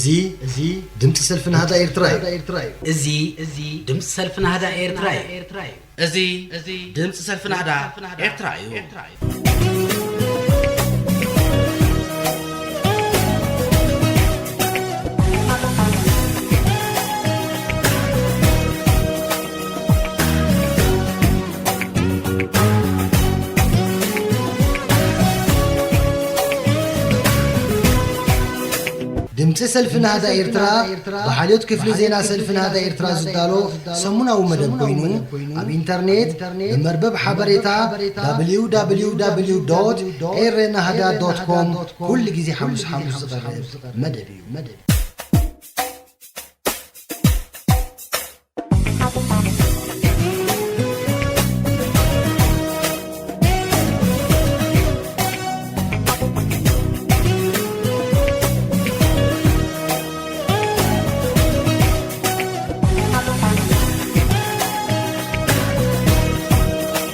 እዚ፣ እዚ ድምፂ ሰልፊ ናህዳ ኤርትራ እዩ። እዚ፣ እዚ ድምፂ ሰልፊ ናህዳ ኤርትራ እዩ። እዚ፣ እዚ ድምፂ ሰልፊ ናህዳ ኤርትራ እዩ። ድምፂ ሰልፊ ናህዳ ኤርትራ ብሓልዮት ክፍሊ ዜና ሰልፊ ናህዳ ኤርትራ ዝዳሎ ሰሙናዊ መደብ ኮይኑ፣ ኣብ ኢንተርኔት ብመርበብ ሓበሬታ www ኤረ ናህዳ ዶት ኮም ኩሉ ግዜ ሓሙስ ሓሙስ ዝቐርብ መደብ እዩ።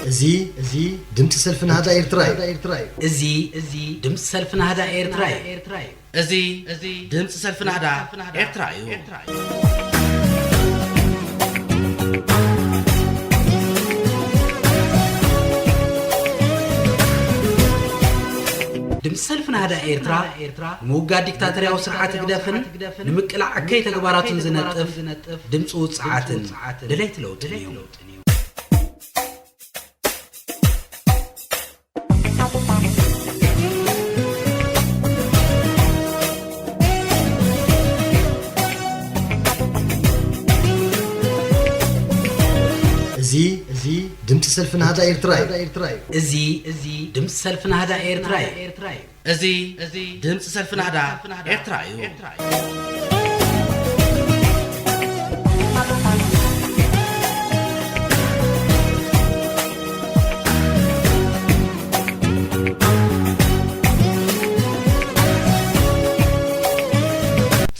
እዚ፣ እዚ ድምፂ ሰልፊ ናህዳ ኤርትራ እዩ። እዚ፣ እዚ ድምፂ ሰልፊ ናህዳ ኤርትራ እዩ። እዚ፣ እዚ ድምፂ ሰልፊ ናህዳ ኤርትራ እዩ። ድምፂ ሰልፊ ናህዳ ኤርትራ ንምውጋድ ዲክታተርያዊ ስርዓት ህግደፍን ንምቅላዕ እከይ ተግባራቱን ዝነጥፍ ድምፂ ውፅዓትን ደለይቲ ለውጥን እዩ። እዚ፣ እዚ ድምፂ ሰልፊ ናህዳ ኤርትራ እዩ። እዚ፣ እዚ ድምፂ ሰልፊ ናህዳ ኤርትራ እዩ። እዚ፣ እዚ ድምፂ ሰልፊ ናህዳ ኤርትራ እዩ።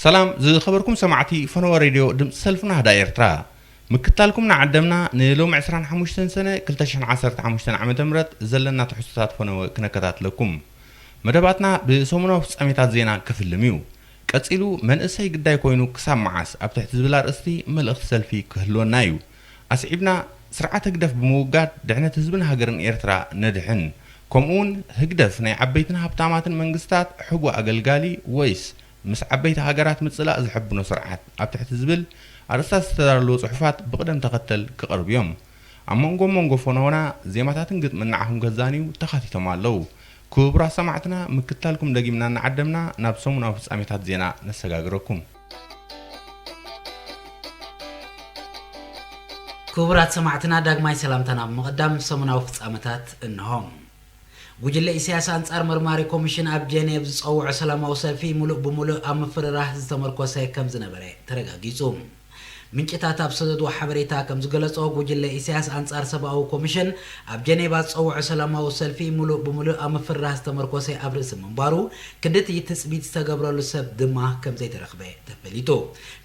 ሰላም ዝኸበርኩም ሰማዕቲ ፈነወ ሬድዮ ድምፂ ሰልፊ ናህዳ ኤርትራ። ምክታልኩም ንዓደምና ንሎሚ ዕስራን ሓሙሽተን ሰነ ክልተ ሽሕን ዓሰርተ ሓሙሽተን ዓመተ ምህረት ዘለና ትሕዝቶታት ፈነወ ክነከታትለኩም። መደባትና ብሰሙናዊ ፍጻሜታት ዜና ክፍልም እዩ። ቀጺሉ መንእሰይ ግዳይ ኮይኑ ክሳብ መዓስ ኣብ ትሕቲ ዝብል ኣርእስቲ መልእኽቲ ሰልፊ ክህልወና እዩ። ኣስዒብና ስርዓት ህግደፍ ብምውጋድ ድሕነት ህዝብን ሃገርን ኤርትራ ነድሕን። ከምኡውን ህግደፍ ናይ ዓበይትን ሃብታማትን መንግስታት ሕቡእ ኣገልጋሊ ወይስ ምስ ዓበይቲ ሃገራት ምጽላእ ዘሐብኖ ስርዓት ኣብ ትሕቲ ዝብል ኣርእስታት ዝተዳለወ ጽሑፋት ብቕደም ተኸተል ክቐርቡ እዮም። ኣብ መንጎ መንጎ ፈነወና ዜማታትን ግጥምን ንዓኹም ከዛንዩ ተኻቲቶም ኣለዉ። ክቡራት ሰማዕትና ምክታልኩም ደጊምና እናዓደምና ናብ ሰሙናዊ ፍጻሜታት ዜና ነሰጋግረኩም። ክቡራት ሰማዕትና ዳግማይ ሰላምታና ብምቕዳም ሰሙናዊ ፍጻመታት እንሆ። ጉጅለ ኢሳያስ ኣንጻር መርማሪ ኮሚሽን ኣብ ጀኔቭ ዝጸውዖ ሰላማዊ ሰልፊ ሙሉእ ብሙሉእ ኣብ ምፍርራህ ዝተመርኮሰ ከም ዝነበረ ተረጋጊጹ። ምንጭታት ኣብ ዝሰደድዎ ሓበሬታ ከም ዝገለጾ፣ ጉጅለ ኢሳያስ ኣንጻር ሰብኣዊ ኮሚሽን ኣብ ጀኔቫ ዝጸውዖ ሰላማዊ ሰልፊ ሙሉእ ብሙሉእ ኣብ ምፍርራህ ዝተመርኮሰ ኣብ ርእሲ ምንባሩ፣ ክንድቲ ትጽቢት ዝተገብረሉ ሰብ ድማ ከም ዘይተረኽበ ተፈሊጡ።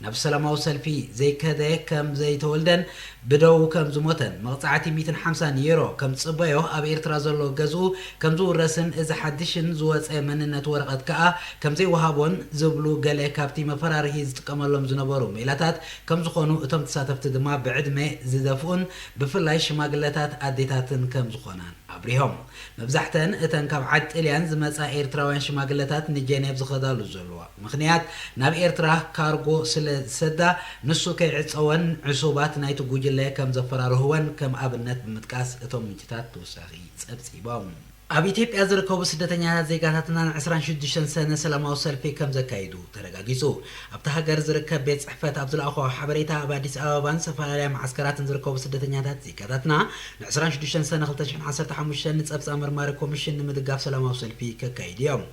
ናብ ሰላማዊ ሰልፊ ዘይከደ ከም ዘይተወልደን ብደዉ ከም ዝሞተን መቕጻዕቲ ሚእትን ሓምሳን ዩሮ ከም ዝጽበዮ ኣብ ኤርትራ ዘሎ ገዝኡ ከም ዝውረስን እዚ ሓድሽን ዝወጸ መንነት ወረቐት ከኣ ከም ዘይወሃቦን ዝብሉ ገለ ካብቲ መፈራርሂ ዝጥቀመሎም ዝነበሩ ሜላታት ከም ዝኾኑ እቶም ተሳተፍቲ ድማ ብዕድመ ዝደፍኡን ብፍላይ ሽማግለታት ኣዴታትን ከም ዝኾናን ኣብሪሆም። መብዛሕተን እተን ካብ ዓዲ ጥልያን ዝመጻ ኤርትራውያን ሽማግለታት ንጀኔቭ ዝኸዳሉ ዘለዋ ምኽንያት ናብ ኤርትራ ካርጎ ስለ ዝሰዳ ንሱ ከይዕጸወን ዕሱባት ናይቲ ጉጅለ ከም ዘፈራርህወን ከም ኣብነት ብምጥቃስ እቶም ምንጭታት ተወሳኺ ጸብጺቦም። ኣብ ኢትዮጵያ ዝርከቡ ስደተኛታት ዜጋታትና ን ዕስራን ሽዱሽተን ሰነ ሰላማዊ ሰልፊ ከም ዘካይዱ ተረጋጊጹ። ኣብታ ሃገር ዝርከብ ቤት ጽሕፈት ኣብ ዝለኣኾ ሓበሬታ፣ ኣብ ኣዲስ ኣበባን ዝተፈላለያ መዓስከራትን ዝርከቡ ስደተኛታት ዜጋታትና ን ዕስራን ሽዱሽተን ሰነ ክልተ ሽሕን ዓሰርተ ሓሙሽተን ንጸብጻብ መርማሪ ኮሚሽን ንምድጋፍ ሰላማዊ ሰልፊ ከካይዱ እዮም።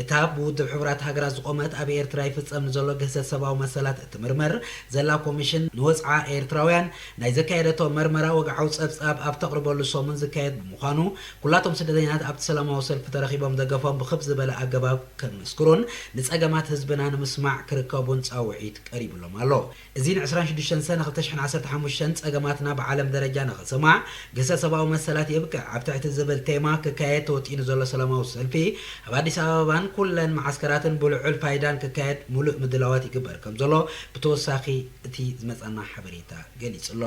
እታ ብውድብ ሕቡራት ሃገራት ዝቖመት ኣብ ኤርትራ ይፍጸም ንዘሎ ግህሰት ሰብኣዊ መሰላት እትምርምር ዘላ ኮሚሽን ንወጽዓ ኤርትራውያን ናይ ዘካየደቶ መርመራ ወግዓዊ ጸብጻብ ኣብ ተቕርበሉ ሰሙን ዝካየድ ብምዃኑ ኩላቶም ስደተኛታት ኣብቲ ሰላማዊ ሰልፊ ተረኺቦም ደገፎም ብኽብ ዝበለ ኣገባብ ከመስክሩን ንጸገማት ህዝብና ንምስማዕ ክርከቡን ጻውዒት ቀሪብሎም ኣሎ። እዚ ን ዕስራን ሽዱሽተን ሰነ ክልተ ሽሕን ዓሰርተ ሓሙሽተን ጸገማትና ብዓለም ደረጃ ንኽስማዕ፣ ግህሰት ሰብኣዊ መሰላት የብቅዕ ኣብ ትሕቲ ዝብል ቴማ ክካየድ ተወጢኑ ዘሎ ሰላማዊ ሰልፊ፣ ኣብ ኣዲስ ኣበባን ኩለን መዓስከራትን ብልዑል ፋይዳን ክካየድ ሙሉእ ምድላዋት ይግበር ከም ዘሎ ብተወሳኺ እቲ ዝመጸና ሓበሬታ ገሊጹ ኣሎ።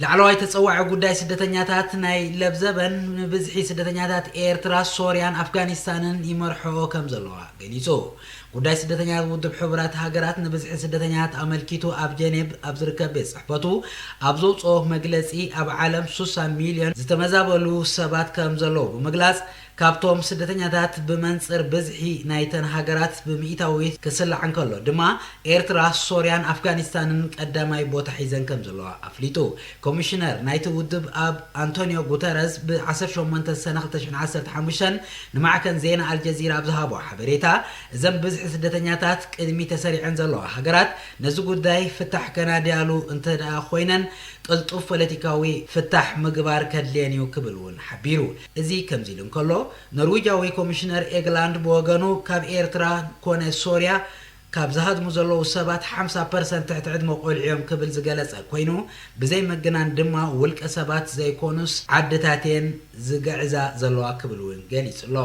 ላዕለዋይ ተጸዋዒ ጉዳይ ስደተኛታት ናይ ለብዘበን፣ ንብዝሒ ስደተኛታት ኤርትራ፣ ሶርያን ኣፍጋኒስታንን ይመርሕኦ ከም ዘለዋ ገሊጹ። ጉዳይ ስደተኛታት ውድብ ሕቡራት ሃገራት ንብዝሒ ስደተኛታት ኣመልኪቱ ኣብ ጀኔቭ ኣብ ዝርከብ ቤት ጽሕፈቱ ኣብ ዘውጽኦ መግለጺ፣ ኣብ ዓለም ሱሳ ሚልዮን ዝተመዛበሉ ሰባት ከም ዘለዉ ብምግላጽ፣ ካብቶም ስደተኛታት ብመንጽር ብዝሒ ናይተን ሃገራት ብሚእታዊት ክስላዕ እንከሎ ድማ፣ ኤርትራ፣ ሶርያን ኣፍጋኒስታንን ቀዳማይ ቦታ ሒዘን ከም ዘለዋ ኣፍሊጡ። ኮሚሽነር ናይቲ ውድብ ኣብ ኣንቶኒዮ ጉተረዝ ብ ዓሰርተ ሸሞንተ ሰነ ክልተ ሽሕን ዓሰርተ ሓሙሽተን ንማዕከን ዜና ኣልጀዚራ ኣብ ዝሃቦ ሓበሬታ፣ እዘን ብዝሒ ስደተኛታት ቅድሚ ተሰሪዐን ዘለዋ ሃገራት ነዚ ጉዳይ ፍታሕ ከናድያሉ እንተ ደኣ ኮይነን፣ ቅልጡፍ ፖለቲካዊ ፍታሕ ምግባር ከድልየን እዩ ክብል እውን ሓቢሩ። እዚ ከምዚ ኢሉ እንከሎ፣ ኖርዊጃዊ ኮሚሽነር ኤግላንድ ብወገኑ፣ ካብ ኤርትራ ኮነ ሶርያ ካብ ዝሃድሙ ዘለዉ ሰባት ሓምሳ ፐርሰንት ትሕቲ ዕድመ ቆልዑ እዮም ክብል ዝገለጸ ኮይኑ፣ ብዘይ ምግናን ድማ ውልቀ ሰባት ዘይኮኑስ ዓድታት እየን ዝግዕዛ ዘለዋ ክብል እውን ገሊጹ ኣሎ።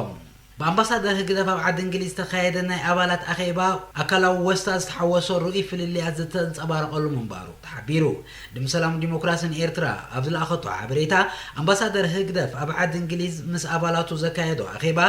ብኣምባሳደር ህግደፍ ኣብ ዓዲ እንግሊዝ ዝተኻየደ ናይ ኣባላት ኣኼባ፣ ኣካላዊ ወስታ ዝተሓወሶ ርኡይ ፍልልያት ዝተንጸባረቐሉ ምንባሩ ተሓቢሩ። ድምሰ ሰላም ዲሞክራስን ኤርትራ ኣብ ዝለኣኸቶ ሓበሬታ፣ ኣምባሳደር ህግደፍ ኣብ ዓዲ እንግሊዝ ምስ ኣባላቱ ዘካየዶ ኣኼባ፣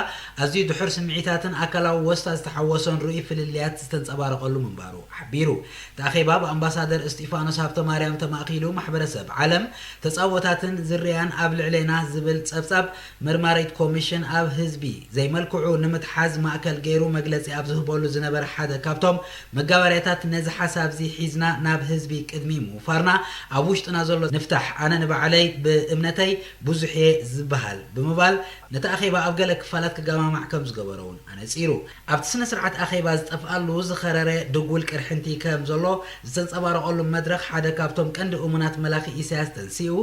ኣዝዩ ድሑር ስምዒታትን ኣካላዊ ወስታ ዝተሓወሶን ርኡይ ፍልልያት ዝተንጸባረቐሉ ምንባሩ ሓቢሩ። እቲ ኣኼባ ብኣምባሳደር እስጢፋኖስ ሃብተማርያም ተማእኪሉ፣ ማሕበረሰብ ዓለም ተጻቦታትን ዝርያን ኣብ ልዕሌና ዝብል ጸብጻብ መርማሪት ኮሚሽን ኣብ ህዝቢ ዘይመልክዑ ንምትሓዝ ማእከል ገይሩ መግለጺ ኣብ ዝህበሉ ዝነበረ ሓደ ካብቶም መጋበርያታት፣ ነዚ ሓሳብዚ ሒዝና ናብ ህዝቢ ቅድሚ ምውፋርና፣ ኣብ ውሽጥና ዘሎ ንፍታሕ፣ ኣነ ንባዕለይ ብእምነተይ ብዙሕ እየ ዝበሃል ብምባል፣ ነቲ ኣኼባ ኣብ ገለ ክፋላት ክገማማዕ ከም ዝገበሮ እውን ኣነጺሩ። ኣብቲ ስነ ስርዓት ኣኼባ ዝጠፍኣሉ ዝኸረረ ድጉል ቅርሕንቲ ከም ዘሎ ዝተንጸባረቐሉ መድረኽ፣ ሓደ ካብቶም ቀንዲ እሙናት መላኺ ኢሳያስ ተንሲኡ፣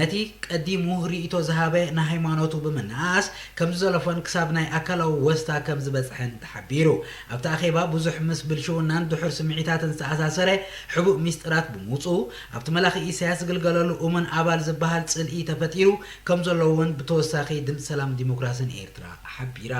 ነቲ ቀዲሙ ርእይቶ ዝሃበ ንሃይማኖቱ ብምንኣኣስ ከም ዝዘለፎን ክሳብ ናይ ኣካላዊ ወስታ ከም ዝበጽሐን ተሓቢሩ። ኣብቲ ኣኼባ ብዙሕ ምስ ብልሽውናን ድሑር ስምዒታትን ዝተኣሳሰረ ሕቡእ ሚስጥራት ብምውጽኡ፣ ኣብቲ መላኺ ኢሳያስ ዝግልገለሉ እሙን ኣባል ዝበሃል ጽልኢ ተፈጢሩ ከም ዘሎ እውን ብተወሳኺ ድምጺ ሰላም ዲሞክራስን ኤርትራ ሓቢራ።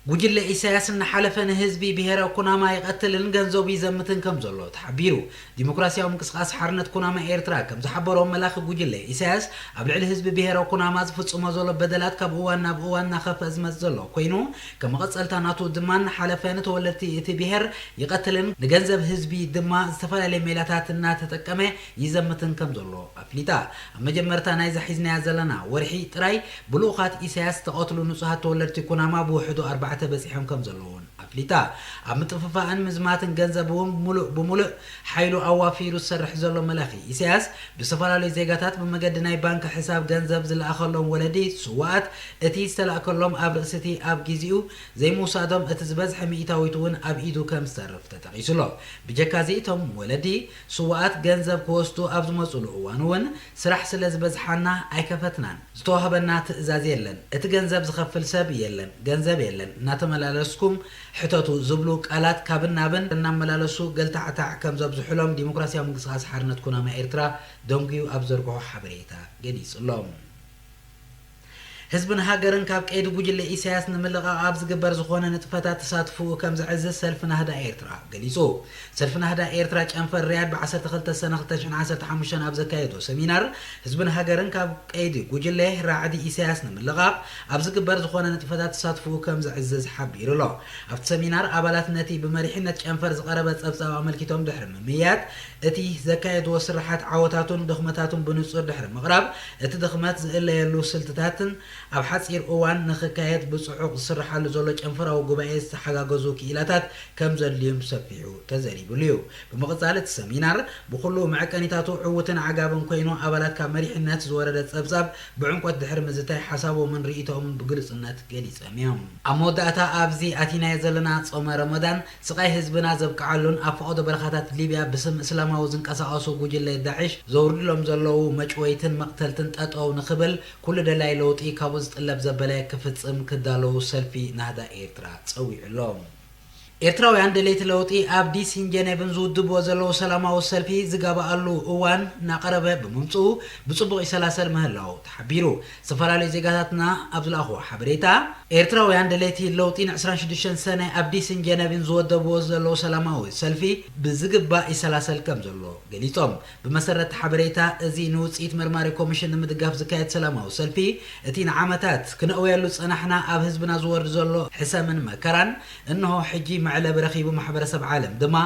ጉጅለ ኢሳያስ እናሓለፈ ንህዝቢ ብሄረ ኩናማ ይቐትልን ገንዘቡ ይዘምትን ከም ዘሎ ተሓቢሩ። ዲሞክራሲያዊ ምንቅስቓስ ሓርነት ኩናማ ኤርትራ ከም ዝሓበሮ፣ መላኺ ጉጅለ ኢሳያስ ኣብ ልዕሊ ህዝቢ ብሄረ ኩናማ ዝፍጽሞ ዘሎ በደላት ካብ እዋን ናብ እዋን እናኸፍአ ዝመጽእ ዘሎ ኮይኑ፣ ከም መቐጸልታ ናቱ ድማ እናሓለፈ ንተወለድቲ እቲ ብሄር ይቐትልን ንገንዘብ ህዝቢ ድማ ዝተፈላለየ ሜላታት እናተጠቀመ ይዘምትን ከም ዘሎ ኣፍሊጣ። ኣብ መጀመርታ ናይዛ ሒዝናያ ዘለና ወርሒ ጥራይ ብልኡኻት ኢሳያስ ዝተቐትሉ ንጹሃት ተወለድቲ ኩናማ ብውሕዱ ኣርባዕተ በጺሖም ከም ዘለዉን ኣፍሊጣ። ኣብ ምጥፍፋእን ምዝማትን ገንዘብ እውን ሙሉእ ብሙሉእ ሓይሉ ኣዋፊሩ ዝሰርሕ ዘሎ መላኺ ኢሳያስ፣ ብዝተፈላለዩ ዜጋታት ብመገዲ ናይ ባንክ ሕሳብ ገንዘብ ዝለኣኸሎም ወለዲ ስዉኣት፣ እቲ ዝተላእከሎም ኣብ ርእሲ እቲ ኣብ ግዚኡ ዘይምውሳዶም እቲ ዝበዝሐ ሚእታዊት እውን ኣብ ኢዱ ከም ዝተርፍ ተጠቒሱ ኣሎ። ብጀካዚ እቶም ወለዲ ስዉኣት ገንዘብ ክወስዱ ኣብ ዝመጹሉ እዋን እውን፣ ስራሕ ስለ ዝበዝሓና ኣይከፈትናን፣ ዝተዋህበና ትእዛዝ የለን፣ እቲ ገንዘብ ዝኸፍል ሰብ የለን፣ ገንዘብ የለን፣ እናተመላለስኩም ሕተቱ ዝብሉ ቃላት ካብን ናብን እናመላለሱ ገልታዕታዕ ከም ዘብዝሑሎም ዲሞክራሲያዊ ምንቅስቓስ ሓርነት ኩናማ ኤርትራ ደንጉዩ ኣብ ዘርግሖ ሓበሬታ ገሊጹ ኣሎ። ህዝብን ሃገርን ካብ ቀይዲ ጉጅለ ኢሳያስ ንምልቓቕ ኣብ ዝግበር ዝኾነ ንጥፈታት ተሳትፎኡ ከም ዘዕዝዝ ሰልፊ ናህዳ ኤርትራ ገሊጹ። ሰልፊ ናህዳ ኤርትራ ጨንፈር ሪያድ ብ ዓሰርተ ክልተ ሰነ ክልተ ሽሕን ዓሰርተ ሓሙሽተን ኣብ ዘካየዶ ሰሚናር፣ ህዝብን ሃገርን ካብ ቀይዲ ጉጅለ ራዕዲ ኢሳያስ ንምልቓቕ ኣብ ዝግበር ዝኾነ ንጥፈታት ተሳትፎኡ ከም ዘዕዝዝ ሓቢሩ ኣሎ። ኣብቲ ሰሚናር፣ ኣባላት ነቲ ብመሪሕነት ጨንፈር ዝቐረበ ጸብጻብ ኣመልኪቶም ድሕሪ ምምይያጥ፣ እቲ ዘካየድዎ ስርሓት ዓወታቱን ድኽመታቱን ብንጹር ድሕሪ ምቕራብ፣ እቲ ድኽመት ዝእለየሉ ስልትታትን ኣብ ሓጺር እዋን ንኽካየድ ብጽዑቕ ዝስርሓሉ ዘሎ ጨንፈራዊ ጉባኤ ዝተሓጋገዙ ክኢላታት ከም ዘድልዩ ብሰፊሑ ተዘሪብሉ እዩ። ብምቕጻል፣ እቲ ሰሚናር ብኹሉ መዐቀኒታቱ ዕዉትን ዓጋብን ኮይኑ፣ ኣባላት ካብ መሪሕነት ዝወረደ ጸብጻብ ብዕምቆት ድሕሪ ምዝታይ፣ ሓሳቦምን ርእይቶኦምን ብግሉጽነት ገሊጾም እዮም። ኣብ መወዳእታ፣ ኣብዚ ኣቲናዮ ዘለና ጾመ ረመዳን፣ ስቓይ ህዝብና ዘብቅዓሉን ኣብ ፈቐዶ በረኻታት ሊብያ ብስም እስላማዊ ዝንቀሳቐሱ ጉጅለ ዳዕሽ ዘውርድሎም ዘለዉ መጭወይትን መቕተልትን ጠጠው ንኽብል፣ ኩሉ ደላይ ለውጢ ካብ ዝጥለብ ዘበለ ክፍጽም ክዳለዉ ሰልፊ ናህዳ ኤርትራ ጸዊዑ ኣሎ። ኤርትራውያን ደለይቲ ለውጢ ኣብ ዲሲን ጀኔቭን ዝውድብዎ ዘለዉ ሰላማዊ ሰልፊ ዝጋብኣሉ እዋን እናቐረበ ብምምጽኡ ብጽቡቕ ይሰላሰል ምህላዉ ተሓቢሩ። ዝተፈላለዩ ዜጋታትና ኣብ ዝለኣኽዎ ሓበሬታ፣ ኤርትራውያን ደለይቲ ለውጢ ን ዕስራን ሽዱሽተን ሰነ ኣብ ዲሲን ጀነቪን ዝወደብዎ ዘለዉ ሰላማዊ ሰልፊ ብዝግባእ ይሰላሰል ከም ዘሎ ገሊጾም። ብመሰረት ሓበሬታ እዚ ንውጽኢት መርማሪ ኮሚሽን ንምድጋፍ ዝካየድ ሰላማዊ ሰልፊ፣ እቲ ንዓመታት ክነእወየሉ ዝጸናሕና ኣብ ህዝብና ዝወርድ ዘሎ ሕሰምን መከራን፣ እንሆ ሕጂ መዕለቢ ረኺቡ፣ ማሕበረሰብ ዓለም ድማ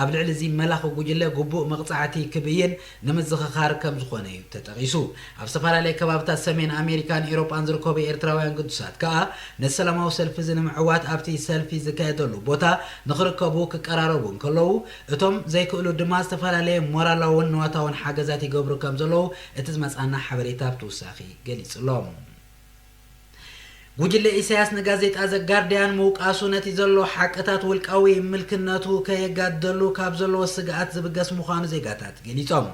ኣብ ልዕሊ እዚ መላኺ ጉጅለ ግቡእ መቕጻዕቲ ክብይን ንምዝኽኻር ከም ዝኾነ እዩ ተጠቒሱ። ኣብ ዝተፈላለየ ከባብታት ሰሜን ኣሜሪካን ኤውሮጳን ዝርከቡ ኤርትራውያን ግዱሳት ከኣ ነቲ ሰላማዊ ሰልፊ እዚ ንምዕዋት ኣብቲ ሰልፊ ዝካየደሉ ቦታ ንኽርከቡ ክቀራረቡ እንከለዉ፣ እቶም ዘይክእሉ ድማ ዝተፈላለየ ሞራላውን ንዋታውን ሓገዛት ይገብሩ ከም ዘለዉ እቲ ዝመጽኣና ሓበሬታ ብተወሳኺ ገሊጹ ኣሎ። ጉጅለ ኢሳያስ ንጋዜጣ ዘጋርድያን ምውቃሱ ነቲ ዘሎ ሓቅታት ውልቃዊ ምልክነቱ ከየጋድደሉ ካብ ዘለዎ ስግኣት ዝብገስ ምዃኑ ዜጋታት ገሊጾም።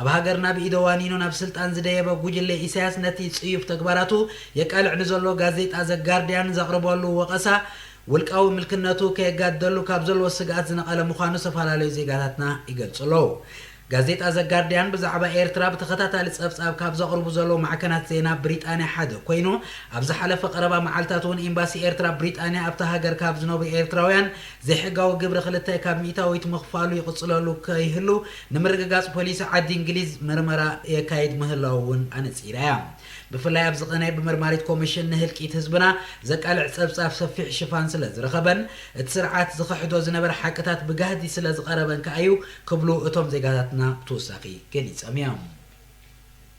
ኣብ ሃገርና ብኢደ ዋኒኑ ናብ ስልጣን ዝደየበ ጉጅለ ኢሳያስ ነቲ ጽዩፍ ተግባራቱ የቃልዕ ንዘሎ ጋዜጣ ዘጋርድያን ዘቕርበሉ ወቐሳ ውልቃዊ ምልክነቱ ከየጋድደሉ ካብ ዘለዎ ስግኣት ዝነቐለ ምዃኑ ዝተፈላለዩ ዜጋታትና ይገልጹ ኣለዉ። ጋዜጣ ዘጋርድያን ብዛዕባ ኤርትራ ብተኸታታሊ ጸብጻብ ካብ ዘቕርቡ ዘለዉ ማዕከናት ዜና ብሪጣንያ ሓደ ኮይኑ፣ ኣብ ዝሓለፈ ቀረባ መዓልታት እውን ኤምባሲ ኤርትራ ብሪጣንያ ኣብታ ሃገር ካብ ዝነብሩ ኤርትራውያን ዘይሕጋዊ ግብሪ ክልተ ካብ ሚእታዊት ምኽፋሉ ይቕጽለሉ ከይህሉ ንምርግጋጽ ፖሊስ ዓዲ እንግሊዝ መርመራ የካይድ ምህላዉ እውን ኣነጺራ እያ። ብፍላይ ኣብዚ ቅነ ብመርማሪት ኮሚሽን ንህልቂት ህዝብና ዘቃልዕ ጸብጻብ ሰፊሕ ሽፋን ስለ ዝረኸበን እቲ ስርዓት ዝኽሕዶ ዝነበረ ሓቅታት ብጋህዲ ስለ ዝቐረበን ከኣ እዩ ክብሉ እቶም ዜጋታትና ብተወሳኺ ገሊጾም እዮም።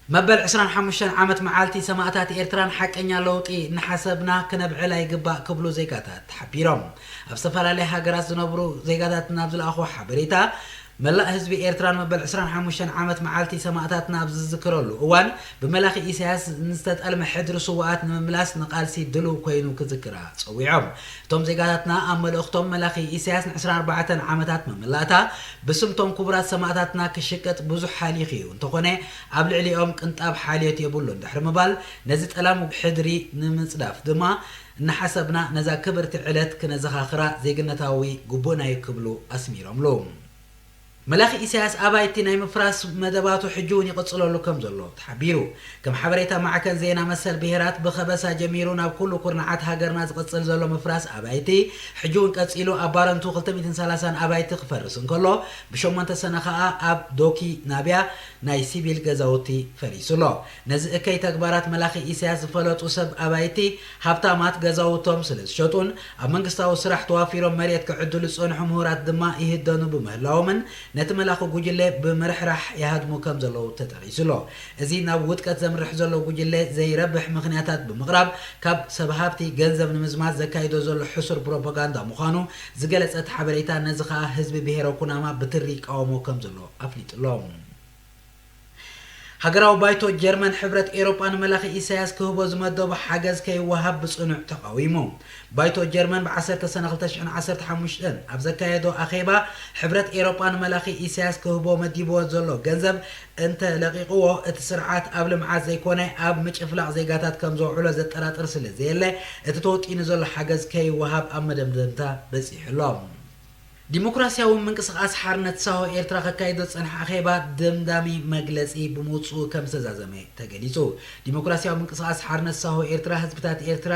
መበል ዕስራን ሓሙሽተን ዓመት መዓልቲ ሰማእታት ኤርትራን ሓቀኛ ለውጢ እናሓሰብና ክነብዕላ ይግባእ ክብሉ ዜጋታት ሓቢሮም። ኣብ ዝተፈላለያ ሃገራት ዝነብሩ ዜጋታትና ኣብ ዝለኣኽዎ ሓበሬታ፣ መላእ ህዝቢ ኤርትራ ንመበል ዕስራን ሓሙሽተን ዓመት መዓልቲ ሰማእታትና ኣብ ዝዝክረሉ እዋን፣ ብመላኺ ኢሳያስ ንዝተጠልመ ሕድሪ ስዉኣት ንምምላስ ንቓልሲ ድሉው ኮይኑ ክዝክራ ጸዊዖም። እቶም ዜጋታትና ኣብ መልእኽቶም፣ መላኺ ኢሳያስ ን ዕስራን ኣርባዕተን ዓመታት መመላእታ ብስምቶም ክቡራት ሰማእታትና ክሽቅጥ ብዙሕ ሃሊኹ እዩ። እንተኾነ፣ ኣብ ልዕሊኦም ቅንጣብ ሓልዮት የብሉን ድሕሪ ምባል፣ ነዚ ጠላም ሕድሪ ንምጽዳፍ ድማ እናሓሰብና ነዛ ክብርቲ ዕለት ክነዘኻኽራ ዜግነታዊ ግቡእና እዩ ክብሉ ኣስሚሮምሉ። መላኺ ኢሳያስ ኣባይቲ ናይ ምፍራስ መደባቱ ሕጂ እውን ይቕጽለሉ ከም ዘሎ ተሓቢሩ። ከም ሓበሬታ ማዕከን ዜና መሰል ብሄራት፣ ብኸበሳ ጀሚሩ ናብ ኩሉ ኩርናዓት ሃገርና ዝቕጽል ዘሎ ምፍራስ ኣባይቲ፣ ሕጂ እውን ቀጺሉ ኣብ ባረንቱ ክልተ ሚእትን ሰላሳን ኣባይቲ ክፈርስ እንከሎ፣ ብሸሞንተ ሰነ ከኣ ኣብ ዶኪ ናብያ ናይ ሲቪል ገዛውቲ ፈሪሱ ኣሎ። ነዚ እከይ ተግባራት መላኺ ኢሳያስ ዝፈለጡ ሰብ ኣባይቲ ሃብታማት ገዛውቶም ስለ ዝሸጡን ኣብ መንግስታዊ ስራሕ ተዋፊሮም መሬት ክዕድሉ ዝጸንሑ ምሁራት ድማ ይህደኑ ብምህላዎምን ነቲ መላኺ ጉጅለ ብምርሕራሕ ይሃድሙ ከም ዘለዉ ተጠቒሱ ኣሎ። እዚ ናብ ውድቀት ዘምርሕ ዘሎ ጉጅለ ዘይረብሕ ምኽንያታት ብምቕራብ ካብ ሰብ ሃብቲ ገንዘብ ንምዝማት ዘካይዶ ዘሎ ሕሱር ፕሮፓጋንዳ ምዃኑ ዝገለጸ እቲ ሓበሬታ፣ ነዚ ከኣ ህዝቢ ብሄረ ኩናማ ብትሪ ይቃወሞ ከም ዘሎ ኣፍሊጡ ኣሎ። ሃገራዊ ባይቶ ጀርመን፣ ሕብረት ኤውሮጳ ንመላኺ ኢሳያስ ክህቦ ዝመደቦ ሓገዝ ከይወሃብ ብጽኑዕ ተቓዊሙ። ባይቶ ጀርመን ብ ዓሰርተ ሰነ ክልተ ሽሕን ዓሰርተ ሓሙሽተን ኣብ ዘካየዶ ኣኼባ፣ ሕብረት ኤውሮጳ ንመላኺ ኢሳያስ ክህቦ መዲብዎ ዘሎ ገንዘብ እንተ ለቒቕዎ፣ እቲ ስርዓት ኣብ ልምዓት ዘይኮነ ኣብ ምጭፍላቕ ዜጋታት ከም ዘውዕሎ ዘጠራጥር ስለ ዘየለ፣ እቲ ተወጢኑ ዘሎ ሓገዝ ከይወሃብ ኣብ መደምደምታ በጺሑ ኣሎ። ዲሞክራሲያዊ ምንቅስቓስ ሓርነት ሳሆ ኤርትራ ከካይዶ ዝጸንሐ ኣኼባ ደምዳሚ መግለጺ ብምውጽኡ ከም ዝተዛዘመ ተገሊጹ። ዲሞክራሲያዊ ምንቅስቓስ ሓርነት ሳሆ ኤርትራ፣ ህዝብታት ኤርትራ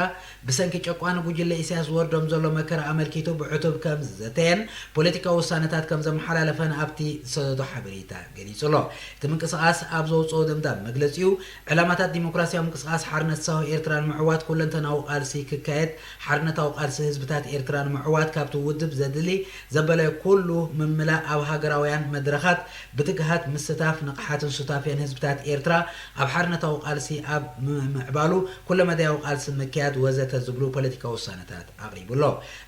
ብሰንኪ ጨቋኒ ጉጅለ ኢሳያስ ዝወርዶም ዘሎ መከራ ኣመልኪቱ ብዕቱብ ከም ዝዘተየን ፖለቲካዊ ውሳነታት ከም ዘመሓላለፈን ኣብቲ ዝሰደዶ ሓበሬታ ገሊጹ ኣሎ። እቲ ምንቅስቓስ ኣብ ዘውጽኦ ደምዳሚ መግለጺኡ፣ ዕላማታት ዲሞክራሲያዊ ምንቅስቓስ ሓርነት ሳሆ ኤርትራ ንምዕዋት ኩለንተናዊ ቃልሲ ክካየድ፣ ሓርነታዊ ቃልሲ ህዝብታት ኤርትራ ንምዕዋት ካብቲ ውድብ ዘድሊ ዘበለ ኩሉ ምምላእ፣ ኣብ ሃገራውያን መድረኻት ብትግሃት ምስታፍ፣ ንቕሓትን ሱታፌን ህዝብታት ኤርትራ ኣብ ሓርነታዊ ቃልሲ ኣብ ምምዕባሉ ኩለመዳያዊ ቃልሲ ምክያድ ወዘተ ዝብሉ ፖለቲካዊ ውሳነታት ኣቕሪቡ ኣሎ።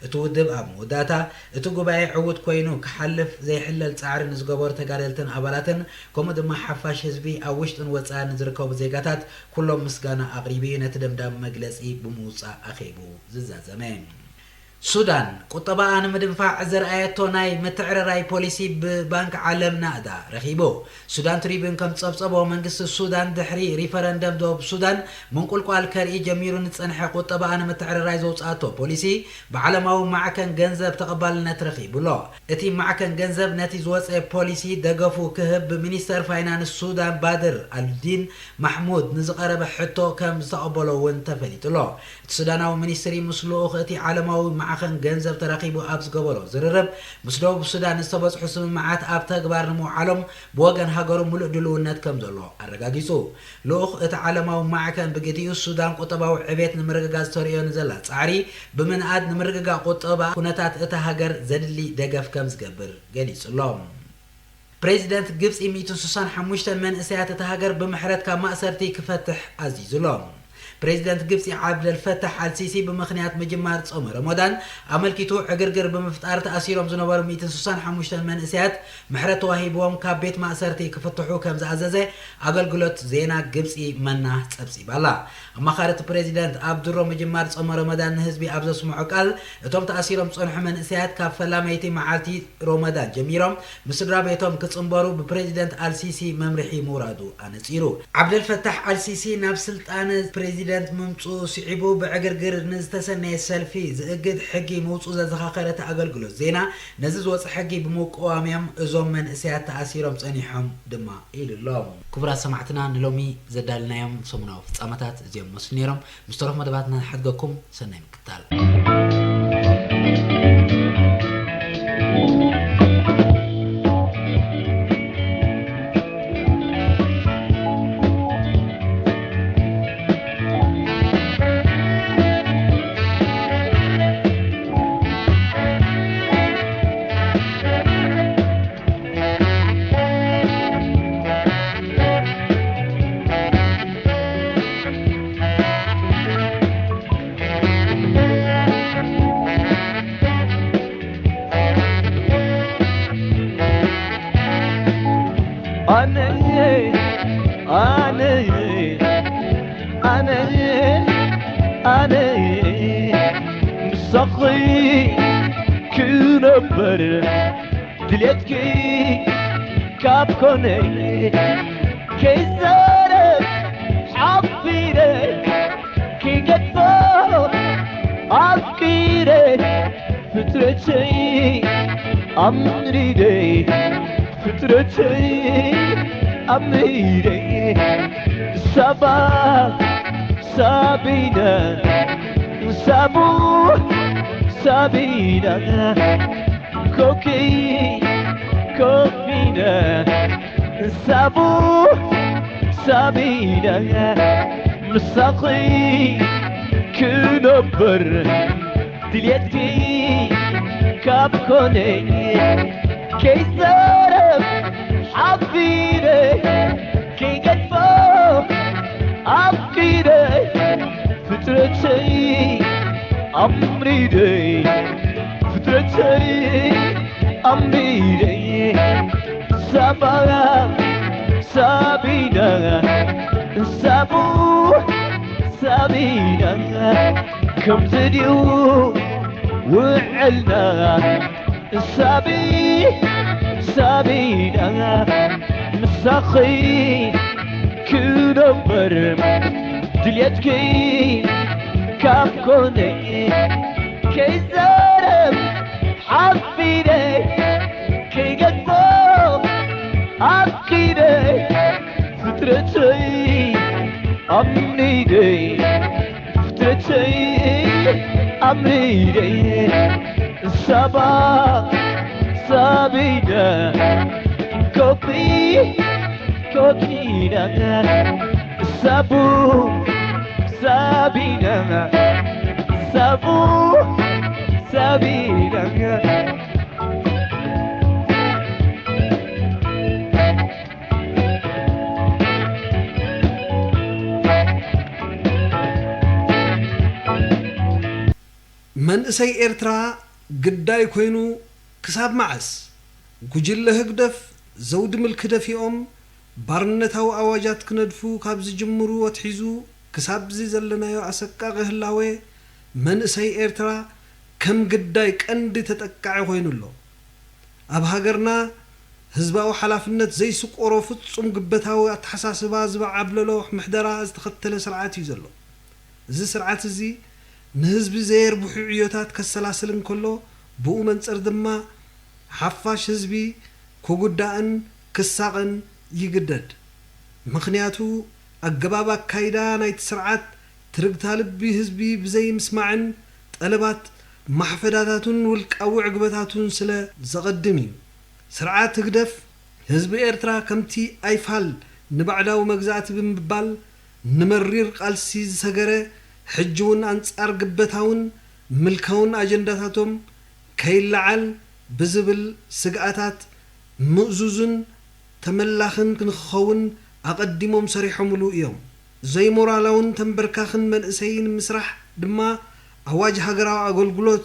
እቲ ውድብ ኣብ መወዳእታ፣ እቲ ጉባኤ ዕዉት ኮይኑ ክሓልፍ ዘይሕለል ጻዕሪ ንዝገበሩ ተጋደልትን ኣባላትን፣ ከምኡ ድማ ሓፋሽ ህዝቢ ኣብ ውሽጥን ወጻእን ንዝርከቡ ዜጋታት ኩሎም ምስጋና ኣቕሪቡ እዩ ነቲ ደምዳሚ መግለጺ ብምውጻእ ኣኼብኡ ዝዛዘመ። ሱዳን፣ ቁጠባኣ ንምድንፋዕ ዘርኣየቶ ናይ ምትዕርራይ ፖሊሲ ብባንክ ዓለም ናእዳ ረኺቡ። ሱዳን ትሪቢዩን ከም ዝጸብጸቦ፣ መንግስቲ ሱዳን ድሕሪ ሪፈረንደም ደቡብ ሱዳን ምንቁልቋል ከርኢ ጀሚሩ ንዝጸንሐ ቁጠባኣ ንምትዕርራይ ዘውጽኣቶ ፖሊሲ ብዓለማዊ ማዕከን ገንዘብ ተቐባልነት ረኺቡ ኣሎ። እቲ ማዕከን ገንዘብ ነቲ ዝወጸ ፖሊሲ ደገፉ ክህብ ብሚኒስተር ፋይናንስ ሱዳን ባድር ኣልዲን ማሕሙድ ንዝቐረበ ሕቶ ከም ዝተቐበሎ እውን ተፈሊጡ ኣሎ። እቲ ሱዳናዊ ሚኒስትሪ ምስ ልኡኽ እቲ ዓለማዊ ማዕኸን ገንዘብ ተራኺቡ ኣብ ዝገበሮ ዝርርብ፣ ምስ ደቡብ ሱዳን ዝተበጽሑ ስምምዓት ኣብ ተግባር ንምውዓሎም ብወገን ሃገሩ ምሉእ ድልውነት ከም ዘሎ ኣረጋጊጹ። ልኡኽ እቲ ዓለማዊ ማዕከን ብግዲኡ፣ ሱዳን ቁጠባዊ ዕቤት ንምርግጋጽ ተርእዮ ንዘላ ጻዕሪ ብምንኣድ፣ ንምርግጋእ ቁጠባ ኩነታት እታ ሃገር ዘድሊ ደገፍ ከም ዝገብር ገሊጹ ኣሎ። ፕሬዚደንት ግብጺ ሚእትን ስሳን ሓሙሽተን መንእሰያት እታ ሃገር ብምሕረት ካብ ማእሰርቲ ክፈትሕ ኣዚዙ ኣሎ። ፕሬዚደንት ግብጺ ዓብደል ፈታሕ ኣልሲሲ ብምኽንያት ምጅማር ጾመ ረመዳን ኣመልኪቱ ዕግርግር ብምፍጣር ተኣሲሮም ዝነበሩ ሚእትን ስሳን ሓሙሽተን መንእሰያት ምሕረት ተዋሂብዎም ካብ ቤት ማእሰርቲ ክፍትሑ ከም ዝኣዘዘ ኣገልግሎት ዜና ግብጺ መና ጸብጺባ ኣላ። ኣማኻሪ እቲ ፕሬዚደንት ኣብ ድሮ ምጅማር ጾመ ረመዳን ንህዝቢ ኣብ ዘስምዖ ቃል፣ እቶም ተኣሲሮም ዝጸንሑ መንእሰያት ካብ ፈላመይቲ መዓልቲ ሮመዳን ጀሚሮም ምስ ስድራ ቤቶም ክጽንበሩ ብፕሬዚደንት ኣልሲሲ መምርሒ ምውራዱ ኣነጺሩ። ዓብደልፈታሕ ኣልሲሲ ናብ ስልጣን ፕሬዚደንት ምምጽኡ ስዒቡ ብዕግርግር ንዝተሰነየ ሰልፊ ዝእግድ ሕጊ ምውጽኡ ዘዘኻኸረ እቲ ኣገልግሎት ዜና፣ ነዚ ዝወጸ ሕጊ ብምቅዋም እዮም እዞም መንእሰያት ተኣሲሮም ጸኒሖም ድማ ኢሉ ኣሎ። ክቡራት ሰማዕትና፣ ንሎሚ ዘዳለናዮም ሰሙናዊ ፍጻመታት እዚኦም መስሉ ነይሮም። ምስ ተረፉ መደባትና ንሓድገኩም። ሰናይ ምክትታል። ኣነ ኣነ ኣነ ኣነ ምሳኺ ክነብር ድሌትኪ ካብ ኮነ፣ ከይዛረብ ሓፊረ ክገድፎ ኣፍቂረ፣ ፍጥረተይ ኣምሪረ፣ ፍጥረተይ ኣምሪረ። ሳባ ሳቢና፣ ሳቡ ሳቢና፣ ኮኪ ኮኪና፣ ሳቡ ሳቢና፣ ምሳኺ ክነብር ድልየትኪ ካብ ኮነ፣ ከይዛረብ ሓፊረ፣ ከይገድፎ ኣፍቂረ፣ ፍጥረተይ ኣምሪረ፣ ፍጥረተይ ኣምሪረ፣ ሳባ ሳቢና፣ ሳቡ ሳቢና፣ ከምዚ ድዩ ውዕልና? ሳቢ ሳቢና፣ ምሳኺ ክነብር ድልየትኪ ካብ ኮነ፣ ከይዛረብ ሓፊረ፣ ከይገድፎ ኣፍቂረ፣ ፍጥረተይ ኣምሪረ፣ ፍጥረተይ ኣምሪረ፣ ሳባ ሳቢና፣ ኮኪ ኮኪና፣ ሳቡ ሳቢና፣ ሳቡ ሳቢና። መንእሰይ ኤርትራ ግዳይ ኮይኑ ክሳብ መዓስ? ጉጅለ ህግደፍ፣ ዘውዲ ምልኪ ደፊኦም ባርነታዊ ኣዋጃት ክነድፉ ካብ ዝጅምሩ ኣትሒዙ ክሳብዚ ዘለናዮ ኣሰቃቒ ህላዌ መንእሰይ ኤርትራ ከም ግዳይ ቀንዲ ተጠቃዒ ኮይኑ ኣሎ። ኣብ ሃገርና ህዝባዊ ሓላፍነት ዘይስቆሮ ፍጹም ግበታዊ ኣተሓሳስባ ዝበዓብለሎ ምሕደራ ዝተኸተለ ስርዓት እዩ ዘሎ። እዚ ስርዓት እዚ ንህዝቢ ዘየርብሑ ዕዮታት ከሰላስል እንከሎ፣ ብኡ መንጽር ድማ ሓፋሽ ህዝቢ ክጉዳእን ክሳቐን ይግደድ። ምኽንያቱ ኣገባብ ኣካይዳ ናይቲ ስርዓት ትርግታ ልቢ ህዝቢ ብዘይምስማዕን ጠለባት ማሕፈዳታቱን ውልቃዊ ዕግበታቱን ስለ ዘቐድም እዩ። ስርዓት ህግደፍ ህዝቢ ኤርትራ ከምቲ ኣይፋል ንባዕዳዊ መግዛእቲ ብምባል ንመሪር ቃልሲ ዝሰገረ፣ ሕጂ እውን ኣንጻር ግበታውን ምልካውን ኣጀንዳታቶም ከይለዓል ብዝብል ስግኣታት ምእዙዝን ተመላኽን ንክኸውን ኣቐዲሞም ሰሪሖምሉ እዮም። ዘይሞራላውን ተንበርካኽን መንእሰይ ንምስራሕ ድማ ኣዋጅ ሃገራዊ ኣገልግሎት፣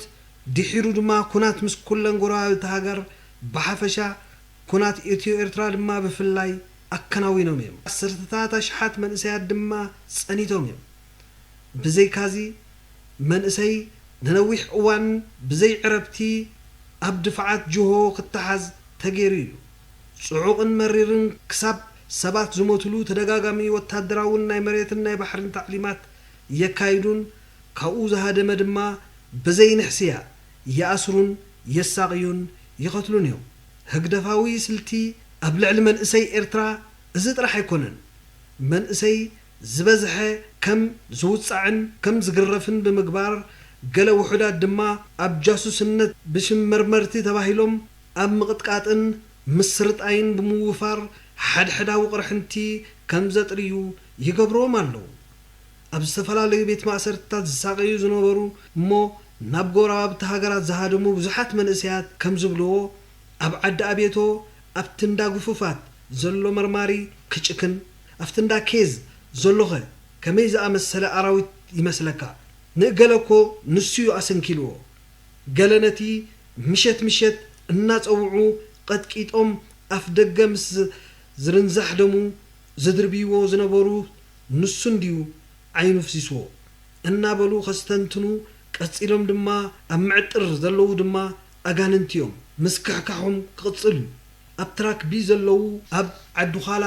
ድሒሩ ድማ ኩናት ምስ ኩለን ጎረባብቲ ሃገር ብሓፈሻ፣ ኩናት ኢትዮ ኤርትራ ድማ ብፍላይ ኣከናዊኖም እዮም። ዓሰርተታት ኣሽሓት መንእሰያት ድማ ጸኒቶም እዮም። ብዘይካዚ መንእሰይ ንነዊሕ እዋን ብዘይ ዕረፍቲ ኣብ ድፋዓት ጅሆ ክተሓዝ ተገይሩ እዩ። ጽዑቕን መሪርን ክሳብ ሰባት ዝሞትሉ ተደጋጋሚ ወታደራውን ናይ መሬትን ናይ ባሕርን ታዕሊማት የካይዱን ካብኡ ዝሃደመ ድማ ብዘይ ንሕስያ ይኣስሩን የሳቕዩን ይቐትሉን እዮም። ህግደፋዊ ስልቲ ኣብ ልዕሊ መንእሰይ ኤርትራ እዚ ጥራሕ ኣይኮነን። መንእሰይ ዝበዝሐ ከም ዝውጻዕን ከም ዝግረፍን ብምግባር፣ ገለ ውሑዳት ድማ ኣብ ጃሱስነት ብሽም መርመርቲ ተባሂሎም ኣብ ምቕጥቃጥን ምስርጣይን ብምውፋር ሓድሕዳዊ ቅርሕንቲ ከም ዘጥርዩ ይገብርዎም ኣለዉ። ኣብ ዝተፈላለዩ ቤት ማእሰርትታት ዝሳቐዩ ዝነበሩ እሞ ናብ ጎረባብቲ ሃገራት ዝሃደሙ ብዙሓት መንእሰያት ከም ዝብልዎ፣ ኣብ ዓዲ ኣቤቶ ኣብቲ እንዳ ግፉፋት ዘሎ መርማሪ ክጭክን፣ ኣብቲ እንዳ ኬዝ ዘሎኸ ከመይ ዝኣመሰለ ኣራዊት ይመስለካ? ንእገለ እኮ ንሱ እዩ ኣሰንኪልዎ። ገለ ነቲ ምሸት ምሸት እናጸውዑ ቀጥቂጦም ኣፍ ደገ ምስ ዝርንዛሕ ደሙ ዝድርብይዎ ዝነበሩ ንሱ እንድዩ ዓይኑ ፍሲስዎ እናበሉ ከስተንትኑ ቀጺሎም ድማ ኣብ ምዕጥር ዘለዉ ድማ ኣጋንንቲ እዮም ምስ ክሕካሖም ክቕጽል እዩ። ኣብ ትራክ ቢ ዘለዉ ኣብ ዓዲ ዃላ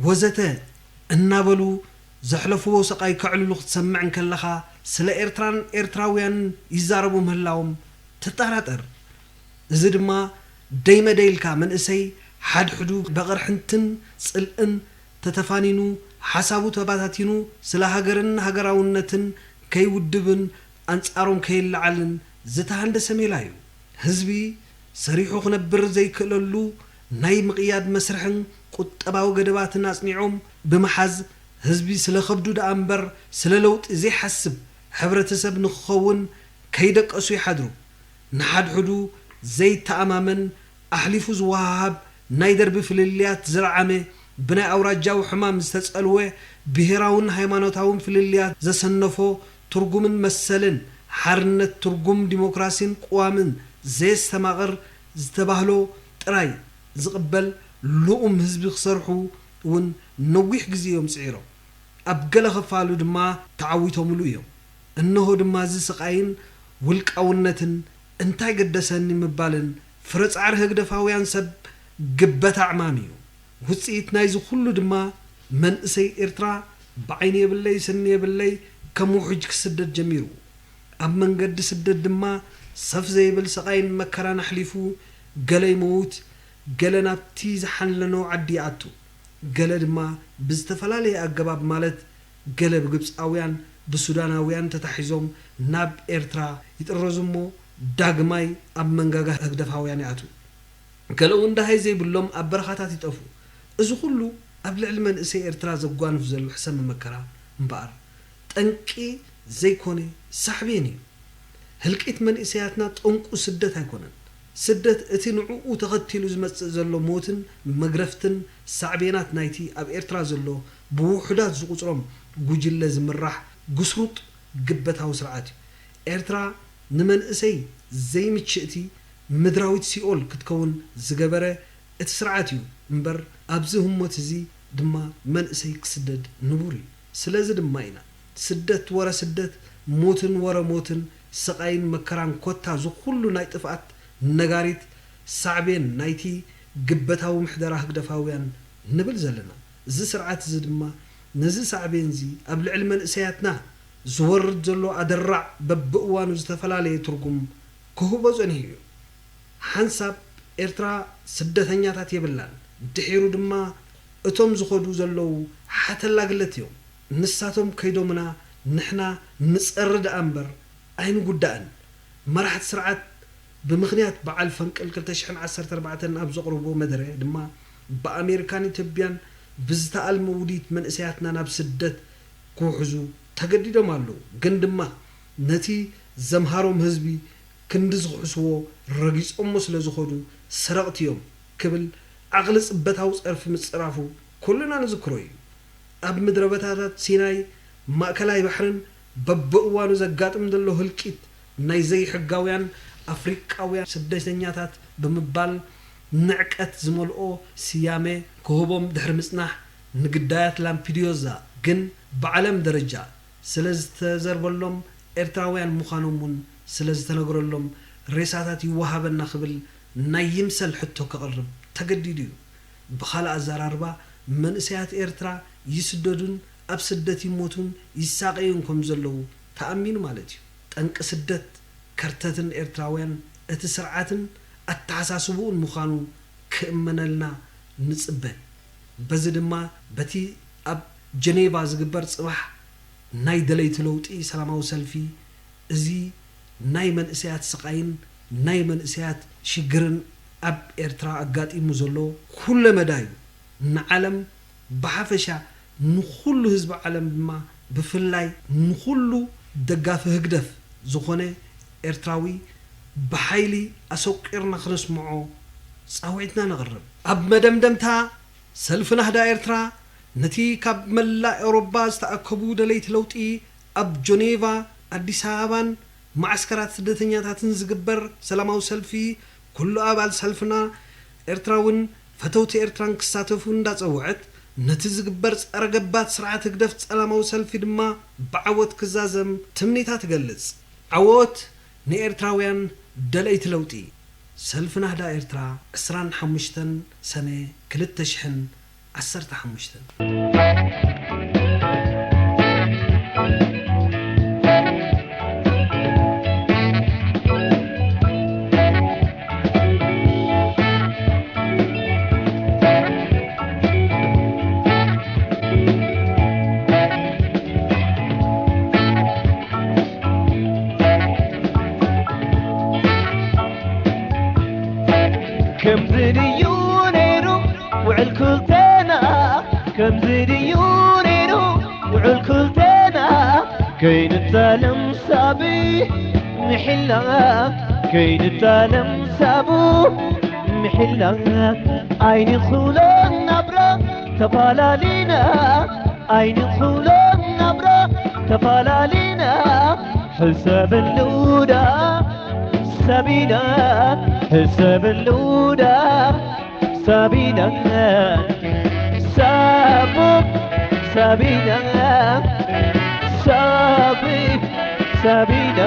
ወዘተ እናበሉ ዘሕለፍዎ ሰቓይ ከዕልሉ ክትሰምዕ እንከለኻ ስለ ኤርትራን ኤርትራውያንን ይዛረቡ ምህላዎም ትጠራጠር። እዚ ድማ ደይመደይ ኢልካ መንእሰይ ሓድሕዱ በቕርሕንትን ጽልእን ተተፋኒኑ ሓሳቡ ተባታቲኑ ስለ ሃገርን ሃገራውነትን ከይውድብን ኣንጻሮም ከይለዓልን ዝተሃንደሰ ሜላ እዩ። ህዝቢ ሰሪሑ ክነብር ዘይክእለሉ ናይ ምቕያድ መስርሕን ቁጠባዊ ገደባትን ኣጽኒዖም ብምሓዝ ህዝቢ ስለ ከብዱ ደኣ እምበር ስለ ለውጢ ዘይሓስብ ሕብረተሰብ ንክኸውን ከይደቀሱ ይሓድሩ። ንሓድሕዱ ዘይተኣማመን ኣሕሊፉ ዝወሃሃብ ናይ ደርቢ ፍልልያት ዝረዓመ ብናይ ኣውራጃዊ ሕማም ዝተጸልወ ብሄራውን ሃይማኖታውን ፍልልያት ዘሰነፎ ትርጉምን መሰልን ሓርነት ትርጉም ዲሞክራሲን ቅዋምን ዘየስተማቕር ዝተባህሎ ጥራይ ዝቕበል ልኡም ህዝቢ ክሰርሑ እውን ነዊሕ ግዜ እዮም ጽዒሮም። ኣብ ገለ ክፋሉ ድማ ተዓዊቶምሉ እዮም። እንሆ ድማ እዚ ስቓይን ውልቃውነትን እንታይ ገደሰኒ ምባልን ፍረ ጻዕሪ ህግደፋውያን ሰብ ግበታ ዕማም እዩ። ውጽኢት ናይዚ ኩሉ ድማ መንእሰይ ኤርትራ ብዓይኒ የብለይ ስኒ የብለይ ከም ውሑጅ ክስደድ ጀሚሩ። ኣብ መንገዲ ስደት ድማ ሰፍ ዘይብል ስቓይን መከራን ኣሕሊፉ ገለ ይመውት፣ ገለ ናብቲ ዝሓለኖ ዓዲ ይኣቱ፣ ገለ ድማ ብዝተፈላለየ ኣገባብ ማለት ገለ ብግብጻውያን ብሱዳናውያን ተታሒዞም ናብ ኤርትራ ይጥረዙ እሞ ዳግማይ ኣብ መንጋጋ ህግደፋውያን ይኣትዉ። ገለኡ እንዳሃይ ዘይብሎም ኣብ በረኻታት ይጠፍኡ። እዚ ኩሉ ኣብ ልዕሊ መንእሰይ ኤርትራ ዘጓንፍ ዘሎ ሕሰመ መከራ እምበኣር ጠንቂ ዘይኮነ ሳዕቤን እዩ። ህልቂት መንእሰያትና ጠንቁ ስደት ኣይኮነን። ስደት እቲ ንዕኡ ተኸቲሉ ዝመጽእ ዘሎ ሞትን መግረፍትን ሳዕቤናት ናይቲ ኣብ ኤርትራ ዘሎ ብውሑዳት ዝቑጽሮም ጉጅለ ዝምራሕ ግስሩጥ ግበታዊ ስርዓት እዩ። ኤርትራ ንመንእሰይ ዘይምችእቲ ምድራዊት ሲኦል ክትከውን ዝገበረ እቲ ስርዓት እዩ እምበር ኣብዚ ህሞት እዚ ድማ መንእሰይ ክስደድ ንቡር እዩ። ስለዚ ድማ ኢና ስደት ወረ ስደት ሞትን ወረ ሞትን ስቓይን መከራን ኮታ ዝኹሉ ናይ ጥፍኣት ነጋሪት ሳዕቤን ናይቲ ግበታዊ ምሕደራ ህግደፋውያን ንብል ዘለና። እዚ ስርዓት እዚ ድማ ነዚ ሳዕቤንዚ ኣብ ልዕሊ መንእሰያትና ዝወርድ ዘሎ ኣደራዕ በብእዋኑ ዝተፈላለየ ትርጉም ክህቦ ጸኒሑ እዩ። ሓንሳብ ኤርትራ ስደተኛታት የብላን፣ ድሒሩ ድማ እቶም ዝኸዱ ዘለዉ ሓተላ ግለት እዮም። ንሳቶም ከይዶምና ንሕና ንጸሪ ደኣ እምበር ኣይንጉዳእን። መራሕቲ ስርዓት ብምኽንያት በዓል ፈንቅል ክልተ ሽሕን ዓሰርተ ኣርባዕተን ኣብ ዘቕርቦ መደረ ድማ ብኣሜሪካን ኢትዮጵያን ብዝተኣልመ ውዲት መንእሰያትና ናብ ስደት ክውሕዙ ተገዲዶም ኣለዉ። ግን ድማ ነቲ ዘምሃሮም ህዝቢ ክንዲ ዝኽሕስዎ ረጊጾሞ ስለ ዝኾዱ ሰረቕቲ እዮም ክብል ዓቕሊ ጽበታዊ ጸርፊ ምጽራፉ ኩልና ንዝክሮ እዩ። ኣብ ምድረ በዳታት ሲናይ ማእከላይ ባሕርን በብእዋኑ ዘጋጥም ዘሎ ህልቂት ናይ ዘይሕጋውያን ኣፍሪቃውያን ስደተኛታት ብምባል ንዕቀት ዝመልኦ ስያመ ክህቦም ድሕሪ ምጽናሕ ንግዳያት ላምፒዲዮዛ ግን ብዓለም ደረጃ ስለ ዝተዘርበሎም ኤርትራውያን ምዃኖም እውን ስለ ዝተነግረሎም ሬሳታት ይወሃበና ክብል ናይ ይምሰል ሕቶ ከቕርብ ተገዲዱ እዩ። ብኻልእ ኣዘራርባ መንእሰያት ኤርትራ ይስደዱን ኣብ ስደት ይሞቱን ይሳቐዩን ከም ዘለዉ ተኣሚኑ ማለት እዩ። ጠንቂ ስደት ከርተትን ኤርትራውያን እቲ ስርዓትን ኣተሓሳስብኡን ምዃኑ ክእመነልና ንጽበ። በዚ ድማ በቲ ኣብ ጀኔቫ ዝግበር ጽባሕ ናይ ደለይቲ ለውጢ ሰላማዊ ሰልፊ እዚ ናይ መንእሰያት ስቓይን ናይ መንእሰያት ሽግርን ኣብ ኤርትራ ኣጋጢሙ ዘሎ ኩለመዳዩ ንዓለም ብሓፈሻ ንኹሉ ህዝቢ ዓለም ድማ ብፍላይ ንኹሉ ደጋፊ ህግደፍ ዝኾነ ኤርትራዊ ብሓይሊ ኣሰቂርና ክነስምዖ ጻውዒትና ነቕርብ። ኣብ መደምደምታ ሰልፊ ናህዳ ኤርትራ ነቲ ካብ መላእ ኤውሮጳ ዝተኣከቡ ደለይቲ ለውጢ ኣብ ጀኔቫ፣ ኣዲስ ኣበባን መዓስከራት ስደተኛታትን ዝግበር ሰላማዊ ሰልፊ ኩሉ ኣባል ሰልፍና ኤርትራውን ፈተውቲ ኤርትራን ክሳተፉ እንዳጸውዐት፣ ነቲ ዝግበር ጸረ ገባቲ ስርዓት ህግደፍ ሰላማዊ ሰልፊ ድማ ብዓወት ክዛዘም ትምኒታ ትገልጽ። ዓወት ንኤርትራውያን ደለይቲ ለውጢ! ሰልፊ ናህዳ ኤርትራ፣ ዕስራን ሓሙሽተን ሰነ ክልተ ሽሕን ዓሰርተ ሓሙሽተን። ከምዚ ድዩ ነይሩ ውዕል ክልተና? ከምዚ ድዩ ነይሩ ውዕል ክልተና? ከይንታለም ሳቢ ምሕላ፣ ከይንታለም ሳቡ ምሕላ። ኣይንኹሎ ናብራ ተፋላሊና፣ ኣይንኹሎ ናብራ ተፋላሊና። ሕሰበሉ ዳ ሳቢና፣ ሕሰበሉ ዳ ሳቢና፣ ሳቡ ሳቢና፣ ሳቢ ሳቢና።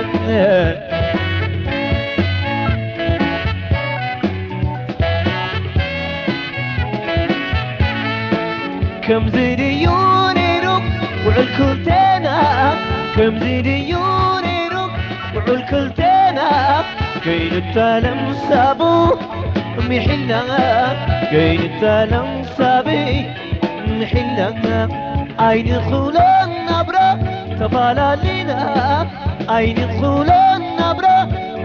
ከምዚ ድዩ ነይሩ ውዕል ክልተና? ከምዚ ድዩ ነይሩ ውዕል ክልተና? ከይንታለም ሳቡ ምሒልና፣ ከይንታለም ሳቢ ምሒልና። ኣይንኹሎ ናብራ ተፋላሊና፣ ኣይንኹሎ ናብራ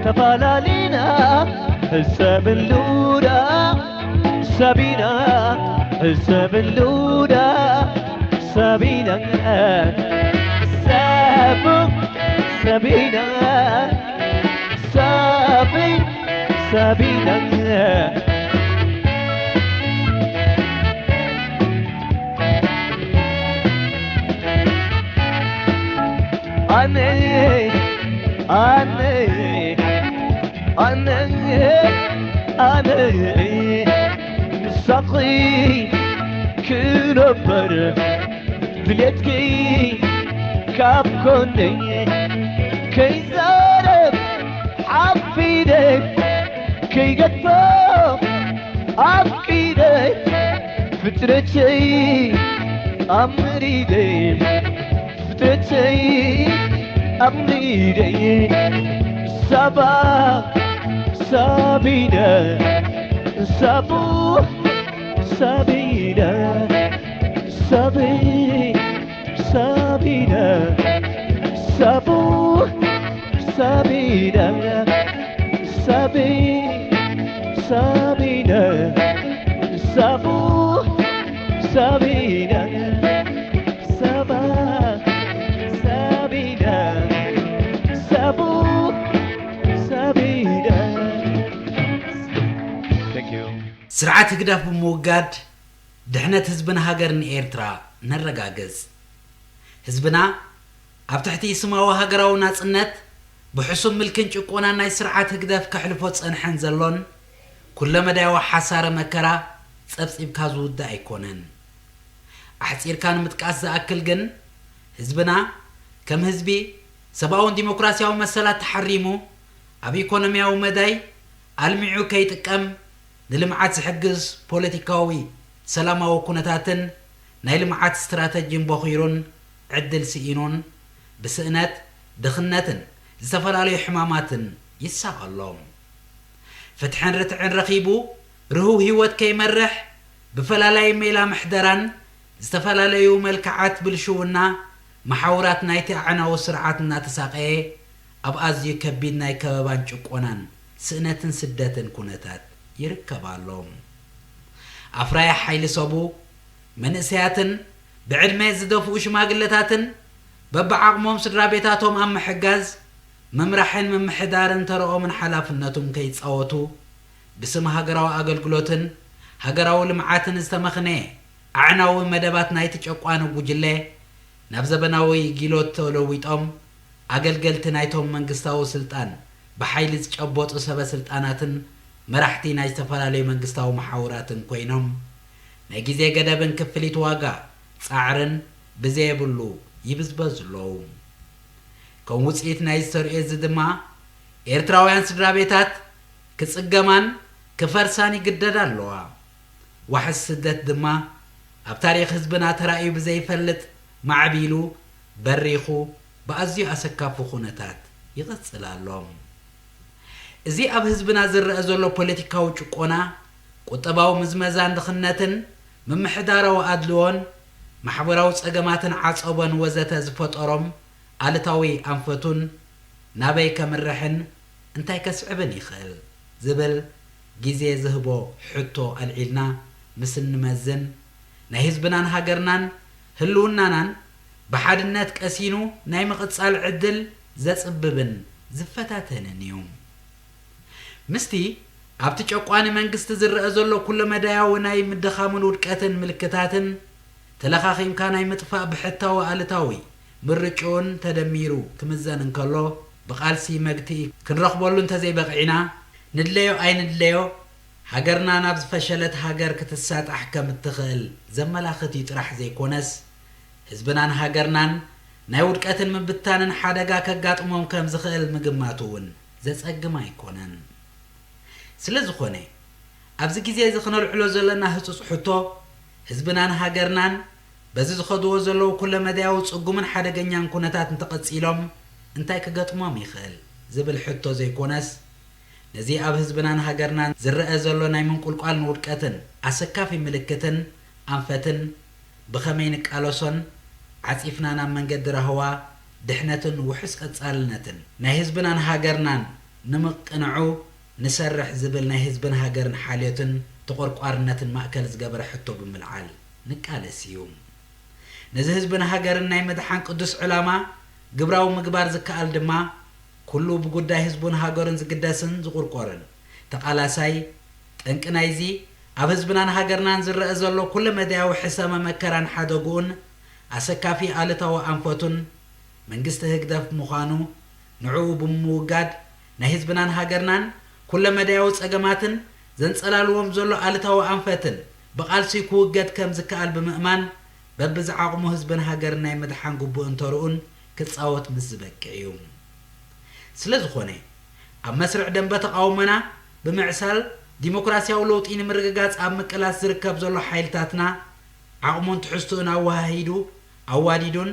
ተፋላሊና። ሕሰብሉ ዳ ሳቢና፣ ሕሰብሉ ዳ ሳቢና፣ ሳቡ ሳቢና፣ ሳቢ ሳቢና። ኣነ ኣነ ኣነ ኣነ ምሳኺ ክነበር ድልየትኪ ካብ ጎነይ ከይዛረ ፊደይ ከይገድፎ ኣፍቂደይ ፍጥረተይ ኣምሪደይ ፍጥረተይ ኣምሪደይ ሳባ ሳቢነ ሳቡ ሳቢነ ሳቢ ሳቢነ ሳቡ ሳቢነ ሳቢ ሳቢነ ሳቡ ሳቢነ ሳባ ሳቢነ ሳቡ ሳቢነ Thank you. ስርዓት ህግደፍ ብምውጋድ ድሕነት ህዝብን ሃገርን ኤርትራ ነረጋግጽ። ህዝብና ኣብ ትሕቲ ስማዊ ሃገራዊ ናጽነት ብሕሱም ምልክን ጭቆናን ናይ ስርዓት ህግደፍ ከሕልፎ ጸንሐን ዘሎን ኩለመዳያዊ ሓሳረ መከራ ጸብጺብካ ዝውዳእ ኣይኮነን። ኣሕጺርካ ንምጥቃስ ዝኣክል ግን፣ ህዝብና ከም ህዝቢ ሰብኣውን ዲሞክራሲያዊ መሰላት ተሓሪሙ፣ ኣብ ኢኮኖሚያዊ መዳይ ኣልሚዑ ከይጥቀም፣ ንልምዓት ዝሕግዝ ፖለቲካዊ ሰላማዊ ኩነታትን ናይ ልምዓት ስትራተጂን ቦኺሩን ዕድል ስኢኑን ብስእነት፣ ድኽነትን ዝተፈላለዩ ሕማማትን ይሳቐ ኣሎ። ፍትሕን ርትዕን ረኺቡ ርህው ህይወት ከይመርሕ ብፈላላይ ሜላ ምሕደራን ዝተፈላለዩ መልክዓት ብልሽውና መሓውራት ናይቲ ኣዕናዊ ስርዓት እናተሳቐየ ኣብ ኣዝዩ ከቢድ ናይ ከበባን ጭቆናን ስእነትን ስደትን ኩነታት ይርከብ ኣሎ። ኣፍራያ ሓይሊ ሰቡ፣ መንእሰያትን ብዕድመ ዝደፍኡ ሽማግለታትን በብዓቕሞም ስድራ ቤታቶም ኣብ ምሕጋዝ፣ ምምራሕን ምምሕዳርን ተረኦምን ሓላፍነቱም ከይጻወቱ፣ ብስም ሃገራዊ ኣገልግሎትን ሃገራዊ ልምዓትን ዝተመኽነየ ኣዕናዊ መደባት ናይቲ ጨቋኒ ጉጅለ ናብ ዘበናዊ ጊሎት ተለዊጦም፣ ኣገልገልቲ ናይቶም መንግስታዊ ስልጣን ብሓይሊ ዝጨበጡ ሰበ ስልጣናትን መራሕቲ ናይ ዝተፈላለዩ መንግስታዊ መሓውራትን ኮይኖም፣ ናይ ግዜ ገደብን ክፍሊት ዋጋ ጻዕርን ብዘየብሉ ይብዝበዙ ኣለዉ። ከም ውጽኢት ናይዚ ተርእዮ እዚ ድማ፣ ኤርትራውያን ስድራ ቤታት ክጽገማን ክፈርሳን ይግደዳ ኣለዋ። ዋሕስ ስደት ድማ፣ ኣብ ታሪኽ ህዝብና ተራእዩ ብዘይፈልጥ ማዕቢሉ፣ በሪኹ፣ ብኣዝዩ ኣሰካፊ ኩነታት ይቕጽል ኣሎ። እዚ ኣብ ህዝብና ዝረኣ ዘሎ ፖለቲካዊ ጭቆና፣ ቁጠባዊ ምዝመዛን ድኽነትን፣ ምምሕዳራዊ ኣድልዎን፣ ማሕበራዊ ጸገማትን ዓጸቦን ወዘተ ዝፈጠሮም ኣሉታዊ ኣንፈቱን፣ ናበይ ከምርሕን እንታይ ከስዕብን ይኽእል ዝብል ግዜ ዝህቦ ሕቶ ኣልዒልና ምስ እንመዝን፣ ናይ ህዝብናን ሃገርናን ህልውናናን ብሓድነት ቀሲኑ ናይ ምቕጻል ዕድል ዘጽብብን ዝፈታተንን እዩ። ምስቲ ኣብቲ ጨቋኒ መንግስቲ ዝረኣ ዘሎ ኩለመዳያዊ ናይ ምድኻምን ውድቀትን ምልክታትን፣ ተለኻኺምካ ናይ ምጥፋእ ብሕታዊ ኣሉታዊ ምርጭኡን ተደሚሩ ክምዘን እንከሎ፣ ብቓልሲ መግትኢ ክንረኽበሉ እንተዘይበቒዕና፣ ንድለዮ ኣይንድለዮ፣ ሃገርና ናብ ዝፈሸለት ሃገር ክትሳጣሕ ከም እትኽእል ዘመላኽት እዩ ጥራሕ ዘይኮነስ፣ ህዝብናን ሃገርናን ናይ ውድቀትን ምብታንን ሓደጋ ከጋጥሞም ከም ዝኽእል ምግማቱ እውን ዘጸግም ኣይኮነን። ስለ ዝኾነ፣ ኣብዚ ግዜ እዚ ክነልዕሎ ዘለና ህጹጽ ሕቶ፣ ህዝብናን ሃገርናን በዚ ዝኸድዎ ዘለዉ ኩለመዳያዊ ጽጉምን ሓደገኛን ኩነታት እንተቐጺሎም እንታይ ክገጥሞም ይኽእል ዝብል ሕቶ ዘይኮነስ፣ ነዚ ኣብ ህዝብናን ሃገርናን ዝረኣ ዘሎ ናይ ምንቁልቋልን ውድቀትን ኣሰካፊ ምልክትን ኣንፈትን ብኸመይ ንቃለሶን ዓጺፍና ናብ መንገዲ ራህዋ፣ ድሕነትን ውሑስ ቀጻልነትን ናይ ህዝብናን ሃገርናን ንምቕንዑ ንሰርሕ ዝብል ናይ ህዝብን ሃገርን ሓልዮትን ተቖርቋርነትን ማእከል ዝገበረ ሕቶ ብምልዓል ንቃለስ እዩ። ነዚ ህዝብን ሃገርን ናይ ምድሓን ቅዱስ ዕላማ ግብራዊ ምግባር ዝከኣል ድማ፣ ኩሉ ብጉዳይ ህዝቡን ሃገሩን ዝግደስን ዝቑርቆርን ተቓላሳይ፣ ጠንቂ ናይዚ ኣብ ህዝብናን ሃገርናን ዝረኣ ዘሎ ኩለመዳያዊ ሕሰመ መከራን ሓደግኡን ኣሰካፊ ኣሉታዊ ኣንፈቱን መንግስቲ ህግደፍ ምዃኑ፣ ንዕኡ ብምውጋድ ናይ ህዝብናን ሃገርናን ኩለመዳያዊ ጸገማትን ዘንጸላልዎም ዘሎ ኣሉታዊ ኣንፈትን ብቓልሲ ክውገድ ከም ዝከኣል ብምእማን፣ በብዝዓቕሙ ህዝብን ሃገርን ናይ ምድሓን ግቡእን ተርኡን ክጻወት ምስ ዝበቅዕ እዩ። ስለ ዝኾነ፣ ኣብ መስርዕ ደንበ ተቓውሞና ብምዕሳል ዲሞክራሲያዊ ለውጢ ንምርግጋጽ ኣብ ምቅላስ ዝርከብ ዘሎ ሓይልታትና ዓቕሙን ትሕዝትኡን ኣወሃሂዱ፣ ኣዋዲዱን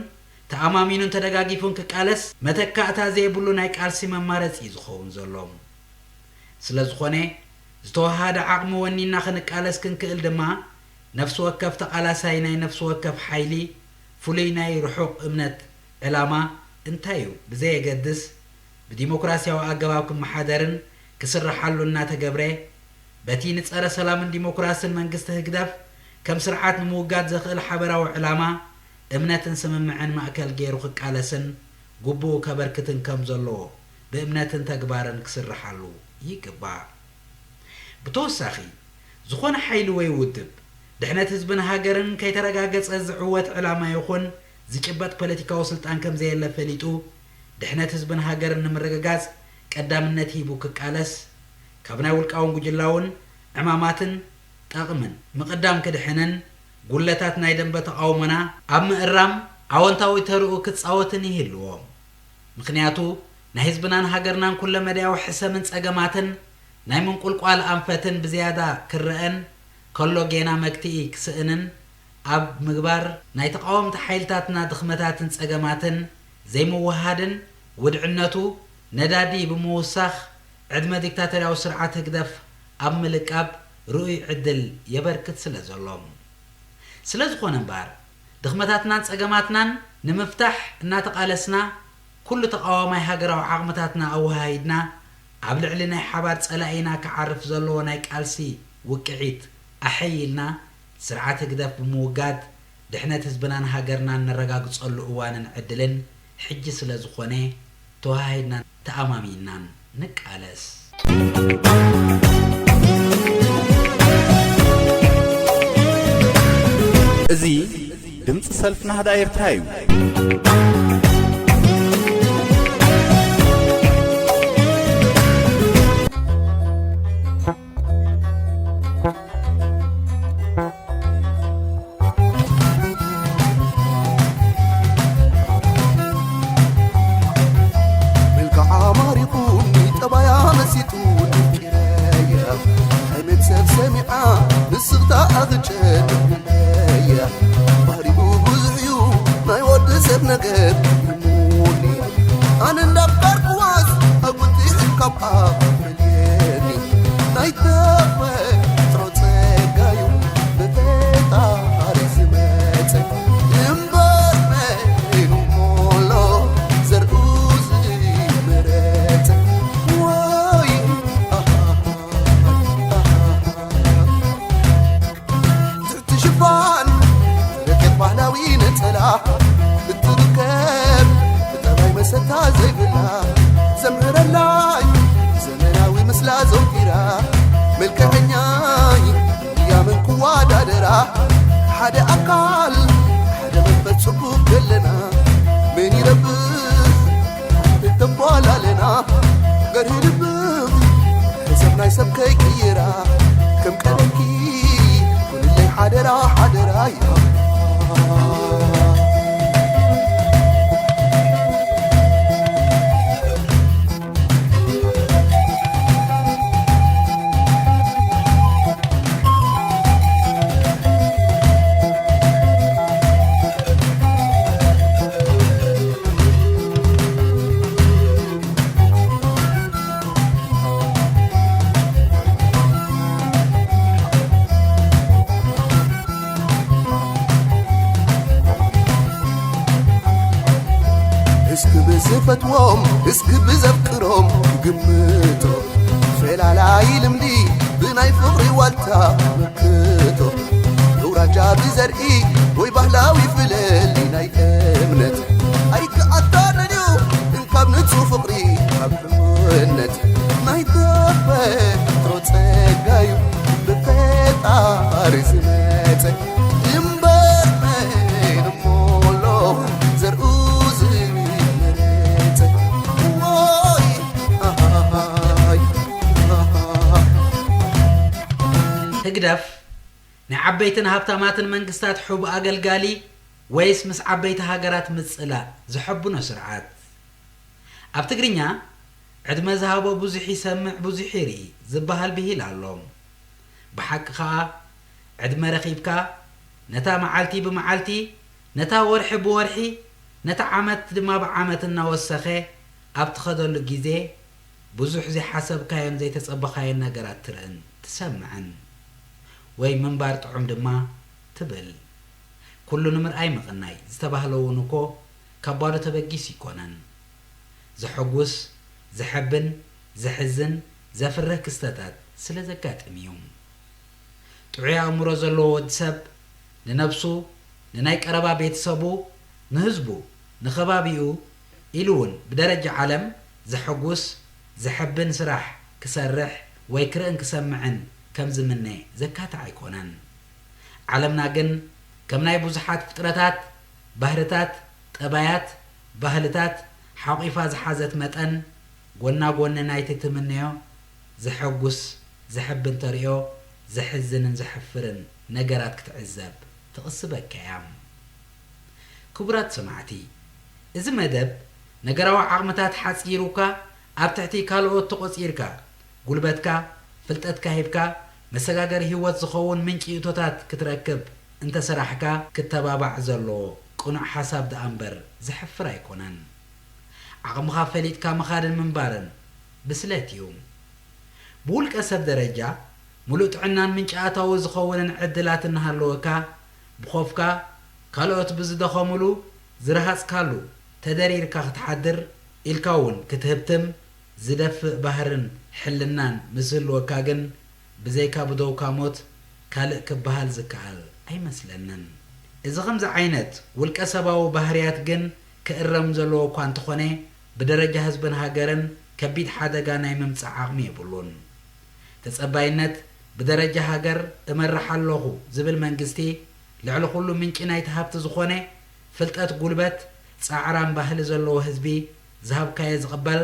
ተኣማሚኑን ተደጋጊፉን ክቃለስ መተካእታ ዘይብሉ ናይ ቃልሲ መማረጺ እዩ ዝኸውን ዘሎ። ስለ ዝኾነ፣ ዝተወሃደ ዓቕሚ ወኒና ክንቃለስ ክንክእል ድማ፣ ነፍሲ ወከፍ ተቓላሳይ ናይ ነፍሲ ወከፍ ሓይሊ፣ ፍሉይ ናይ ርሑቕ እምነት ዕላማ እንታይ እዩ ብዘየገድስ፣ ብዲሞክራሲያዊ ኣገባብ ክመሓደርን ክስርሓሉ እናተገብረ፣ በቲ ንጸረ ሰላምን ዲሞክራስን መንግስቲ ህግደፍ ከም ስርዓት ንምውጋድ ዘኽእል ሓበራዊ ዕላማ፣ እምነትን ስምምዕን ማእከል ገይሩ ክቃለስን ግቡኡ ከበርክትን ከም ዘለዎ ብእምነትን ተግባርን ክስርሓሉ ይግባእ። ብተወሳኺ፣ ዝኾነ ሓይሊ ወይ ውድብ ድሕነት ህዝብን ሃገርን ከይተረጋገጸ ዝዕወት ዕላማ ይኹን ዝጭበጥ ፖለቲካዊ ስልጣን ከም ዘየለ ፈሊጡ፣ ድሕነት ህዝብን ሃገርን ንምርግጋጽ ቀዳምነት ሂቡ ክቃለስ፣ ካብ ናይ ውልቃውን ጉጅላውን ዕማማትን ጠቕምን ምቕዳም ክድሕንን፣ ጉድለታት ናይ ደንበ ተቓውሞና ኣብ ምእራም ኣወንታዊ ተርኡ ክጻወትን ይህልዎ። ምኽንያቱ፣ ናይ ህዝብናን ሃገርናን ኩለመዳያዊ ሕሰምን ጸገማትን ናይ ምንቁልቋል ኣንፈትን ብዝያዳ ክረኣን ከሎ ጌና መግትኢ ክስእንን ኣብ ምግባር ናይ ተቓወምቲ ሓይልታትና ድኽመታትን ጸገማትን ዘይምውሃድን ውድዕነቱ ነዳዲ ብምውሳኽ ዕድመ ዲክታቶርያዊ ስርዓት ህግደፍ ኣብ ምልቃብ ርኡይ ዕድል የበርክት ስለ ዘሎ። ስለ ዝኾነ እምበኣር፣ ድኽመታትናን ጸገማትናን ንምፍታሕ እናተቓለስና፣ ኩሉ ተቓዋማይ ሃገራዊ ዓቕምታትና ኣወሃሂድና፣ ኣብ ልዕሊ ናይ ሓባር ጸላኢና ክዓርፍ ዘለዎ ናይ ቃልሲ ውቅዒት ኣሐይልና፣ ስርዓት ህግደፍ ብምውጋድ፣ ድሕነት ህዝብናን ሃገርናን ነረጋግጸሉ እዋንን ዕድልን ሕጂ ስለ ዝኾነ፣ ተወሃሂድናን ተኣማሚንናን ንቃለስ። እዚ ድምጺ ሰልፊ ናህዳ ኤርትራ እዩ። መልክዓ ማሪኹኒ ጠባያ መሲጡ ድንቂረያ ዓይነት ሰብ ሰሚዓ ንስኽታ ኣኽጨንያ ባህሪኡ ብዙሕ እዩ ናይ ወዲ ሰብ ነገር ይሙኒ ኣነ እንዳፍቀርክዋስ ኣጉልቲ ካብኣ ፈልየኒ ናይ ተፈጥሮ ጸጋዩ ብፈጣሪ ዝመጸ እምበር መን እዩ ሞሎ ዘርኡ ዝመረጸ ወይ ትሕቲ ሽፋን ረቂቕ ባህላዊ ነጸላ እትርከብ ብጠባይ መሰታ ዘይብላ ዘምህረላይ ዘመናዊ ምስላ ዘውቲራ መልክዐኛይ ያመን ክዋዳደራ ሓደ ኣካል ሓደ መንፈስ ጽቡቕ ዘለና መን ይረብሕ እተባላለና ገርሂ ልብኺ ሕሰብ ናይ ሰብ ከይቅይራ ከም ቀደምኪ ኩንለይ ሓደራ ሓደራ እያ እስኪ ብዝፈትዎም እስኪ ብዘፍቅሮም ግምቶ ፈላላይ ልምዲ ብናይ ፍቕሪ ዋልታ ምክቶ ኣውራጃ ብዘርኢ ወይ ባህላዊ ፍለሊ ናይ እምነት ኣይከኣታንን እዩ እንካብ ንጹህ ፍቕሪ ካብ ሕውነት ናይ ተፈጥሮ ጸጋዩ ብፈጣሪ ዝመጸ እምበር መን እሞ ኣሎ ዘርኡ ዝመረጸ ወይ ኣሃሃይ ኣሃሃይ ህግደፍ ናይ ዓበይትን ሃብታማትን መንግስታት ሕቡእ ኣገልጋሊ ወይስ ምስ ዓበይቲ ሃገራት ምጽላእ ዘሐብኖ ስርዓት? ኣብ ትግርኛ ዕድመ ዝሃቦ ብዙሕ ይሰምዕ ብዙሕ ይርኢ ዝበሃል ብሂል ኣሎ። ብሓቂ ኸኣ ዕድመ ረኺብካ ነታ መዓልቲ ብመዓልቲ፣ ነታ ወርሒ ብወርሒ፣ ነታ ዓመት ድማ ብዓመት እናወሰኸ ኣብ ትኸደሉ ግዜ ብዙሕ ዘይሓሰብካዮን ዘይተጸበኻዮን ነገራት ትርእን ትሰምዕን። ወይ ምንባር ጥዑም ድማ ትብል። ኩሉ ንምርኣይ ምቕናይ ዝተባህለ እውን እኮ ካብ ባዶ ተበጊስ ይኮነን። ዘሐጉስ፣ ዘሐብን፣ ዘሕዝን፣ ዘፍርህ ክስተታት ስለ ዘጋጥም እዩ። ጥዑይ ኣእምሮ ዘለዎ ወዲ ሰብ ንነብሱ፣ ንናይ ቀረባ ቤተሰቡ፣ ንህዝቡ፣ ንኸባቢኡ ኢሉ እውን ብደረጃ ዓለም ዘሐጉስ፣ ዘሐብን ስራሕ ክሰርሕ ወይ ክርእን ክሰምዕን ከም ዝምነ ዘካትዕ ኣይኮነን። ዓለምና ግን ከም ናይ ብዙሓት ፍጥረታት ባህርታት፣ ጠባያት፣ ባህልታት ሓቑፋ ዝሓዘት መጠን ጎና ጎኒ ናይቲ ትምነዮ ዘሐጉስ፣ ዘሕብን ተርእዮ ዘሕዝንን ዘሕፍርን ነገራት ክትዕዘብ ትቕስበካ እያ። ክቡራት ሰማዕቲ፣ እዚ መደብ ነገራዊ ዓቕምታት ሓጺሩካ ኣብ ትሕቲ ካልኦት ተቖጺርካ፣ ጉልበትካ፣ ፍልጠትካ ሂብካ መሰጋገሪ ህይወት ዝኸውን ምንጪ እቶታት ክትረክብ እንተሰራሕካ ክተባባዕ ዘለዎ ቅኑዕ ሓሳብ ደኣ እምበር ዘሕፍር ኣይኮነን። ዓቕምኻ ፈሊጥካ ምኻድን ምንባርን ብስለት እዩ። ብውልቀ ሰብ ደረጃ፣ ምሉእ ጥዕናን ምንጪ ኣታዊ ዝኸውንን ዕድላት እናሃለወካ፣ ብኾፍካ ካልኦት ብዝደኸሙሉ ዝረሃጽካሉ ተደሪርካ ክትሓድር ኢልካ እውን ክትህብትም ዝደፍእ ባህርን ሕልናን ምስ ዝህልወካ ግን፣ ብዘይካ ብደውካ ሞት ካልእ ክበሃል ዝከኣል ኣይመስለንን። እዚ ከምዚ ዓይነት ውልቀ ሰባዊ ባህርያት ግን ክእረም ዘለዎ እኳ እንተኾነ፣ ብደረጃ ህዝብን ሃገርን ከቢድ ሓደጋ ናይ ምምጻእ ዓቕሚ የብሉን። ተጸባይነት ብደረጃ ሃገር እመርሕ ኣለኹ ዝብል መንግስቲ፣ ልዕሊ ኩሉ ምንጪ ናይቲ ሃብቲ ዝኾነ ፍልጠት፣ ጉልበት፣ ጻዕራም ባህሊ ዘለዎ ህዝቢ፣ ዝሃብካዮ ዝቕበል፣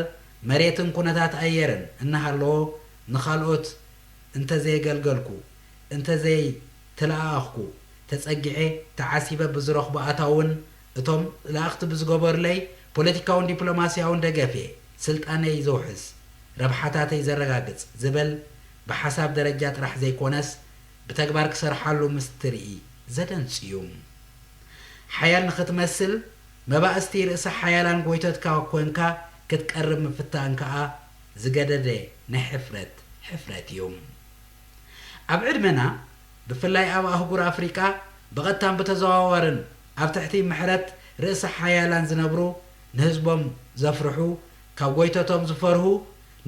መሬትን ኩነታት ኣየርን እናሃለዎ ንኻልኦት እንተዘየገልገልኩ፣ እንተዘይተለኣኣኽኩ፣ ተጸጊዐ ተዓሲበ ብዝረኽቦ ኣታውን እቶም ለኣኽቲ ብዝገበሩለይ ፖለቲካውን ዲፕሎማስያውን ደገፍ'የ ስልጣነይ ዘውሕስ፣ ረብሓታተይ ዘረጋግጽ ዝብል ብሓሳብ ደረጃ ጥራሕ ዘይኮነስ ብተግባር ክሰርሓሉ ምስ ትርኢ ዘደንጽ እዩ። ሓያል ንኽትመስል መባእስቲ ርእሰ ሓያላን ጎይቶትካ ኮንካ ክትቀርብ ምፍታን ከኣ ዝገደደ ናይ ሕፍረት ሕፍረት እዩ። ኣብ ዕድመና፣ ብፍላይ ኣብ ኣህጉር ኣፍሪቃ፣ ብቐጥታን ብተዘዋዋርን ኣብ ትሕቲ ምሕረት ርእሰ ሓያላን ዝነብሩ፣ ንህዝቦም ዘፍርሑ፣ ካብ ጎይቶቶም ዝፈርሁ፣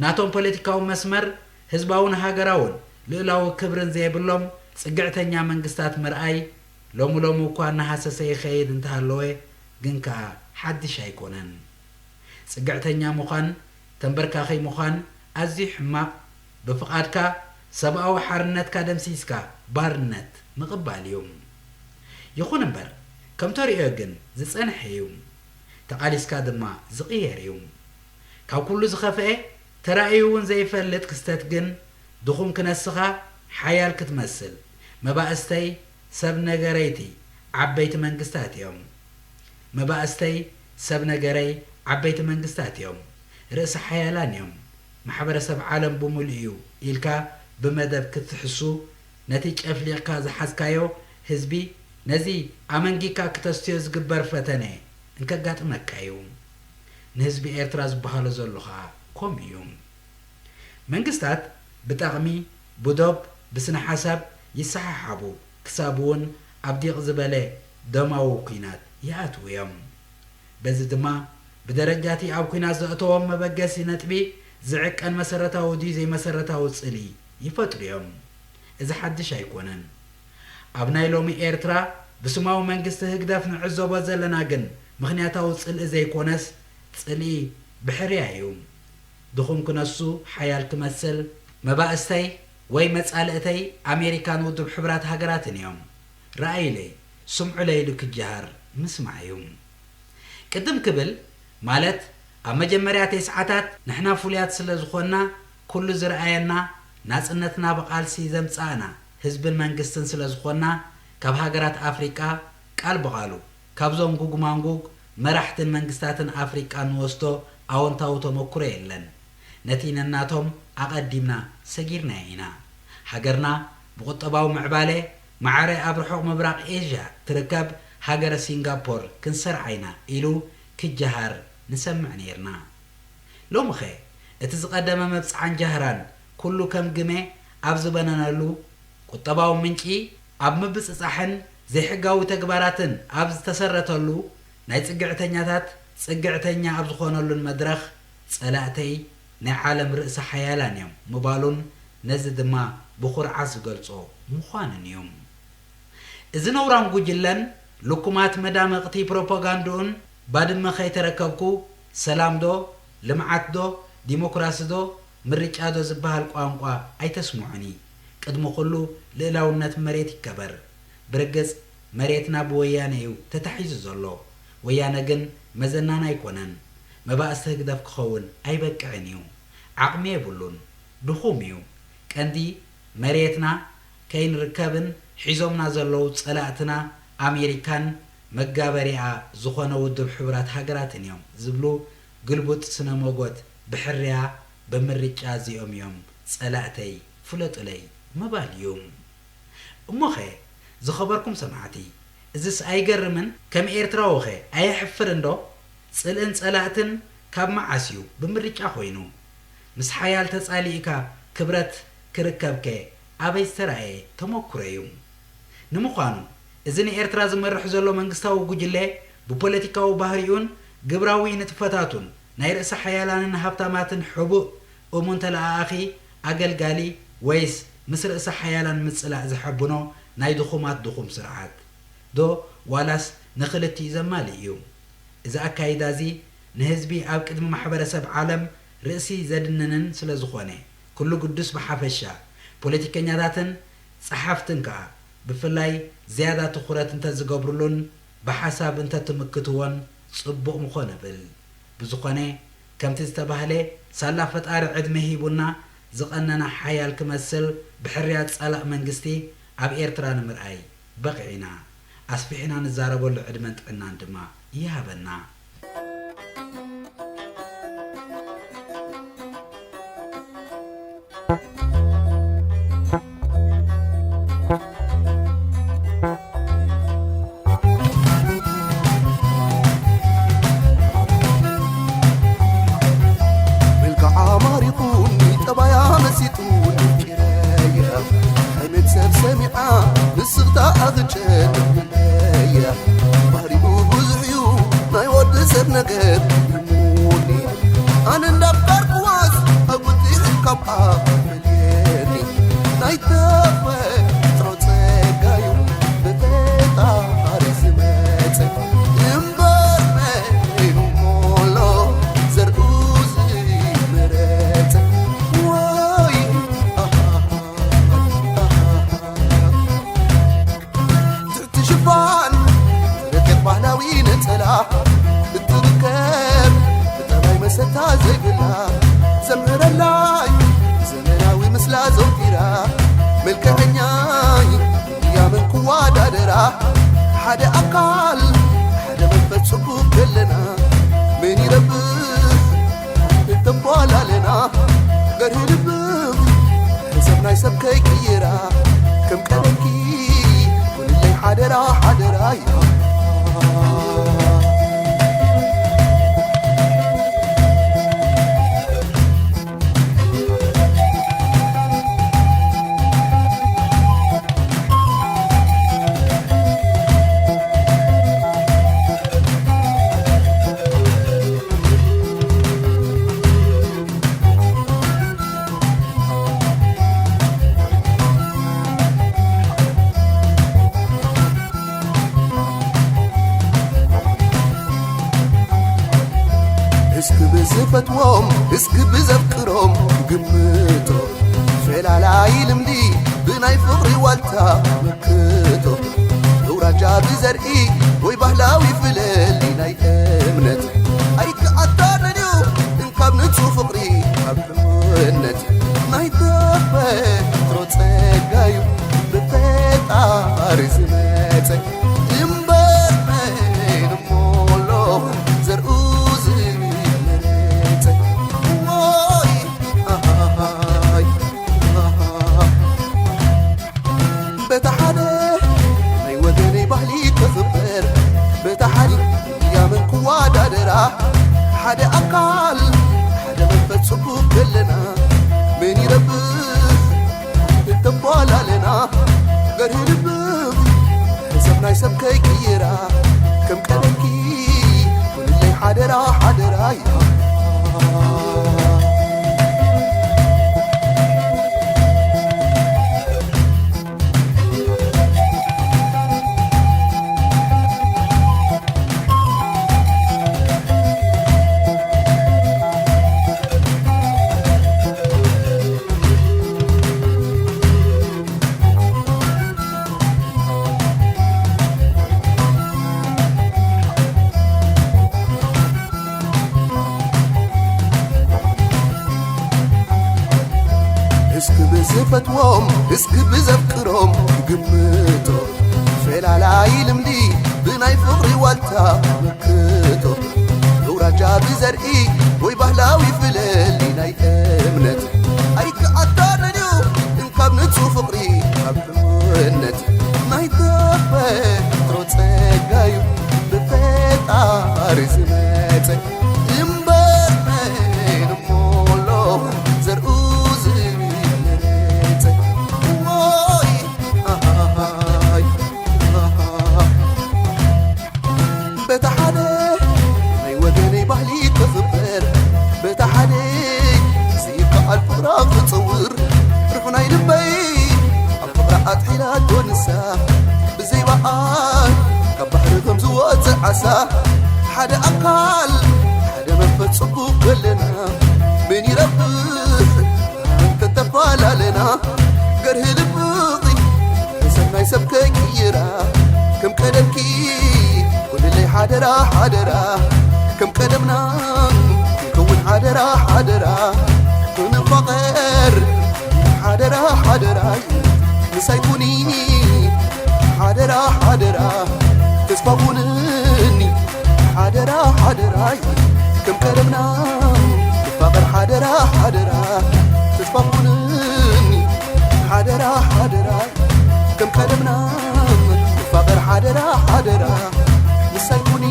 ናቶም ፖለቲካዊ መስመር፣ ህዝባውን ሃገራውን ልኡላዊ ክብርን ዘይብሎም ጽግዕተኛ መንግስታት ምርኣይ፣ ሎሚ ሎሚ እኳ እናሃሰሰ ይኸይድ እንተሃለወ፣ ግን ከኣ ሓድሽ ኣይኮነን። ጽግዕተኛ ምዃን፣ ተንበርካኺ ምዃን ኣዝዩ ሕማቕ፣ ብፍቓድካ ሰብኣዊ ሓርነትካ ደምሲስካ ባርነት ምቕባል እዩ። ይኹን እምበር፣ ከም ተርእዮ ግን ዝጸንሐ እዩ። ተቓሊስካ ድማ ዝቕየር እዩ። ካብ ኩሉ ዝኸፍኤ፣ ተራእዩ እውን ዘይፈልጥ ክስተት ግን፣ ድኹም ክነስኻ ሓያል ክትመስል፣ መባእስተይ ሰብ ነገረይቲ ዓበይቲ መንግስታት እዮም። መባእስተይ ሰብ ነገረይ ዓበይቲ መንግስታት እዮም። ርእሰ ሓያላን እዮም። ማሕበረሰብ ዓለም ብምሉእ እዩ ኢልካ ብመደብ ክትሕሱ፣ ነቲ ጨፍሊቕካ ዝሓዝካዮ ህዝቢ፣ ነዚ ኣመንጊካ ክተስትዮ ዝግበር ፈተነ እንከጋጥመካ እዩ። ንህዝቢ ኤርትራ ዝበሃሎ ዘሎ ኸኣ ከምኡ እዩ። መንግስታት ብጠቕሚ፣ ብዶብ፣ ብስነ ሓሳብ ይሰሓሓቡ፣ ክሳብ እውን ኣብ ዲቕ ዝበለ ደማዊ ኲናት ይኣትዉ እዮም። በዚ ድማ ብደረጃ እቲ ኣብ ኲናት ዘእተዎም መበገሲ ነጥቢ ዝዕቀን መሰረታዊ ድዩ ዘይመሰረታዊ ጽልኢ ይፈጥሩ እዮም። እዚ ሓድሽ ኣይኮነን። ኣብ ናይ ሎሚ ኤርትራ ብስማዊ መንግስቲ ህግደፍ ንዕዘቦ ዘለና ግን ምኽንያታዊ ጽልኢ ዘይኮነስ ጽልኢ ብሕርያ እዩ። ድኹም ክነሱ ሓያል ክመስል፣ መባእስተይ ወይ መጻልእተይ ኣሜሪካን ውድብ ሕቡራት ሃገራትን እዮም። ረኣዩለይ፣ ስምዑለይ ኢሉ ክጀሃር ምስማዕ እዩ። ቅድም ክብል፣ ማለት ኣብ መጀመርያ ተስዓታት ንሕና ፍሉያት ስለ ዝኾንና፣ ኩሉ ዝረኣየና፣ ናጽነትና ብቓልሲ ዘምጻእና ህዝብን መንግስትን ስለ ዝኾንና፣ ካብ ሃገራት ኣፍሪቃ ቃል ብቓሉ ካብዞም ጉግማንጉግ መራሕትን መንግስታትን ኣፍሪቃ ንወስዶ ኣወንታዊ ተመኩሮ የለን። ነቲ ነናቶም ኣቐዲምና ሰጊርናዮ ኢና። ሃገርና ብቁጠባዊ ምዕባለ ማዕረ ኣብ ርሑቕ ምብራቕ ኤዥያ ትርከብ ሃገረ ሲንጋፖር ክንሰርዓ ኢና ኢሉ ክጀሃር ንሰምዕ ነይርና። ሎምኸ እቲ ዝቐደመ መብጽዓን ጃህራን ኩሉ ከም ግመ ኣብ ዝበነነሉ፣ ቁጠባዊ ምንጪ ኣብ ምብጽጻሕን ዘይሕጋዊ ተግባራትን ኣብ ዝተሰረተሉ፣ ናይ ጽግዕተኛታት ጽግዕተኛ ኣብ ዝኾነሉን መድረኽ፣ ጸላእተይ ናይ ዓለም ርእሰ ሓያላን እዮም ምባሉን ነዚ ድማ ብኹርዓት ዝገልጾ ምዃኑን እዩ። እዚ ነውራም ጉጅለን ልኩማት መዳመቕቲ ፕሮፓጋንድኡን፣ ባድመ ከይተረከብኩ ሰላም ዶ፣ ልምዓት ዶ፣ ዲሞክራሲ ዶ፣ ምርጫ ዶ ዝበሃል ቋንቋ ኣይተስምዑኒ። ቅድሚ ኩሉ ልእላውነት መሬት ይከበር። ብርግጽ መሬትና ብወያነ እዩ ተታሒዙ ዘሎ። ወያነ ግን መዘናና ኣይኮነን። መባእስቲ ህግደፍ ክኸውን ኣይበቅዕን እዩ። ዓቕሚ የብሉን። ድኹም እዩ። ቀንዲ መሬትና ከይንርከብን ሒዞምና ዘለዉ ጸላእትና ኣሜሪካን መጋበሪኣ ዝኾነ ውድብ ሕቡራት ሃገራትን እዮም ዝብሉ ግልቡጥ ስነ ሞጎት ብሕርያ ብምርጫ እዚኦም እዮም ጸላእተይ ፍለጡለይ ምባል እዩ። እሞኸ ዝኸበርኩም ሰማዕቲ፣ እዝስ ኣይገርምን? ከም ኤርትራዊኸ ኣየሕፍርን ዶ? ጽልእን ጸላእትን ካብ መዓስ እዩ ብምርጫ ኮይኑ? ምስ ሓያል ተጻሊእካ ክብረት ክርከብከ ኣበይ ዝተራእየ ተመኩሮ እዩ? ንምዃኑ፣ እዚ ንኤርትራ ዝመርሕ ዘሎ መንግስታዊ ጉጅለ ብፖለቲካዊ ባህሪኡን ግብራዊ ንጥፈታቱን ናይ ርእሰ ሓያላንን ሃብታማትን ሕቡእ እሙን ተለኣኣኺ ኣገልጋሊ ወይስ ምስ ርእሰ ሓያላን ምጽላእ ዝሐብኖ ናይ ድኹማት ድኹም ስርዓት ዶ ዋላስ ንኽልቲኡ ዘማልእ እዩ? እዚ ኣካይዳ እዚ ንህዝቢ ኣብ ቅድሚ ማሕበረሰብ ዓለም ርእሲ ዘድንንን ስለ ዝኾነ፣ ኩሉ ግዱስ ብሓፈሻ፣ ፖለቲከኛታትን ጸሓፍትን ከኣ ብፍላይ ዝያዳ ትኹረት እንተዝገብሩሉን ብሓሳብ እንተትምክትዎን ጽቡቕ ምኾነ እብል። ብዝኾነ፣ ከምቲ ዝተባህለ፣ ሳላ ፈጣሪ ዕድመ ሂቡና ዝቐነና ሓያል ክመስል ብሕርያ ጸላእ መንግስቲ ኣብ ኤርትራ ንምርኣይ በቒዕና። ኣስፊሕና ንዛረበሉ ዕድመን ጥዕናን ድማ ይሃበና። መልክዓ ማሪኹኒ፣ ጠባያ መሲጡኒ፣ ፍቂረያ ዓይነት ሰብ ሰሚዓ፣ ንስኽታ ኣኽጨነያ። ባህሪኡ ብዙሕ እዩ ናይ ወዲ ሰብ ነገር፣ ይሙኒ ኣነ እንዳፍቀርኩዋስ፣ ኣጉጢ ካብኣ ፈልየኒ። ናይ ተፈጥሮ ጸጋዩ ብፈጣሪ ዝመጸ እምበር መን እዩ ሞሎ ዘርኡ ዝመረጸ? ወይ ኣሃ፣ ኣሃ። ትሕቲ ሽፋን ረቂቕ ባህላዊ ነጸላ እትርከብ ብጠባይ መሰታ ዘይብላ ዘምህረላይ ዘመናዊ ምስላ ዘውቲራ መልክዐኛይ እያ መን ክወዳደራ ሓደ ኣካል ሓደ መንፈስ ጽቡቕ ከለና መን ይረብሕ እንተባላለና ገርሂ ልብም ሰብ ናይ ሰብ ከይቅይራ ከም ቀደምኪ ኩንለይ ሓደራ ሓደራ። እስኪ ብዝፈትዎም እስኪ ብዘፍቅሮም ግምቶ ፈላላይ ልምዲ ብናይ ፍቕሪ ዋልታ ምክቶ ኣውራጃ ብዘርኢ ወይ ባህላዊ ፍለሊ ናይ እምነት ኣይከኣታንን እዩ እንካብ ንጹህ ፍቕሪ ካብ ሕውነት ናይ ተፈጥሮ ጸጋዩ ብፈጣሪ ዝመጸ እምበር መን እሞ ኣሎ ዘርኡ ዝመረጸ ወይ ክኽበር በታ ሓዲ እያ መን ክወዳደራ? ሓደ ኣካል ሓደ መንፈስ ጽቡቕ ከለና መን ይረብሕ እንተፈላለና? ገርሂ ልብኺ ሕሰብ ናይ ሰብ ከይቅይራ ከም ቀደምኪ ኩንለይ ሓደራ ሓደራ እስኪ ብዝፈትዎም እስኪ ብዘፍቅሮም ክግምቶ ፈላላይ ልምዲ ብናይ ፍቕሪ ዋልታ ምክቶ ኣውራጃ ብዘርኢ ወይ ባህላዊ ፍለሊ ናይ እምነት ኣይከኣቶን እዩ እንካብ ንጹህ ፍቕሪ ካብ ሕውነት ናይ ተፈጥሮ ጸጋዩ ብፈጣሪ ዝመጸ እምበር መን እሞ ኣሎ ዘርኡ ዝመረጸ ወይ ኣሃሃይ ኣሃሃ በታ ሓደ ናይ ወገነይ ባህሊ ክኽበር በታ ሓደ ዘይከኣል ፍቕራ ክጽውር ርሑናይ ልበይ ኣብ ፍቕራ ኣጥሒላቶ ንሳ ብዘይ በዓል ካብ ባሕሪ ከም ዝወጽእ ዓሳ ሓደ ኣካል ሓደ መንፈስ ጽቡቕ ከለና መን ይረብሕ እንተተፈላለና ገርሂ ልብኺ ሕሰብ ናይ ሰብ ከይቅይራ ከም ቀደምኪ ኩልለይ ሓደራ ሓደራ ከም ቀደምና ክንከውን ሓደራ ሓደራ ክንፋቐር ሓደራ ሓደራ ምሳይ ኩኒ ሓደራ ሓደራ ተስፋ ኩንኒ ሓደራ ሓደራ ከም ቀደምና ንፋቐር ሓደራ ሓደራ ተስፋ ኩንኒ ሓደራ ሓደራ ከም ቀደምና ንፋቐር ሓደራ ሓደራ ምሳይ ኩኒ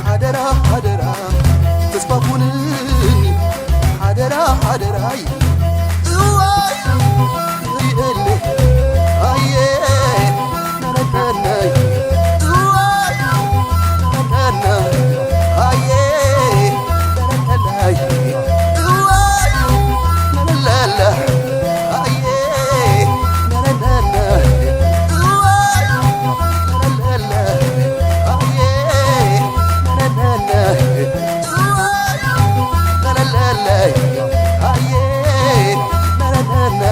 ሓደራ ሓደራ ተስፋ ኩንኒ ሓደራ ሓደራይ እዋይ ሪኤለ ኣየ ነነነይ እዋይ ነነነ ኣየ ነነነይ እዋይ ነነለለ ኣየ ነነነነ እዋይ ነነለለ ኣየ ነነነነ እዋይ ነነለለ ኣየ ነነነነ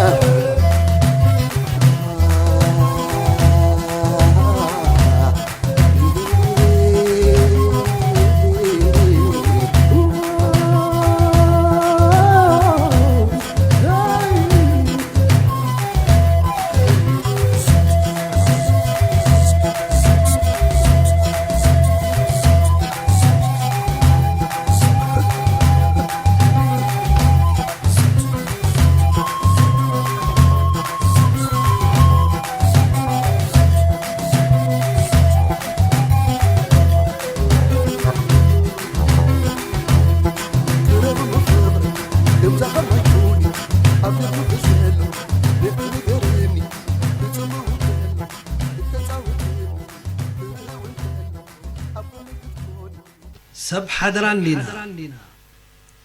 ሰብ ሓደራ እንዲና።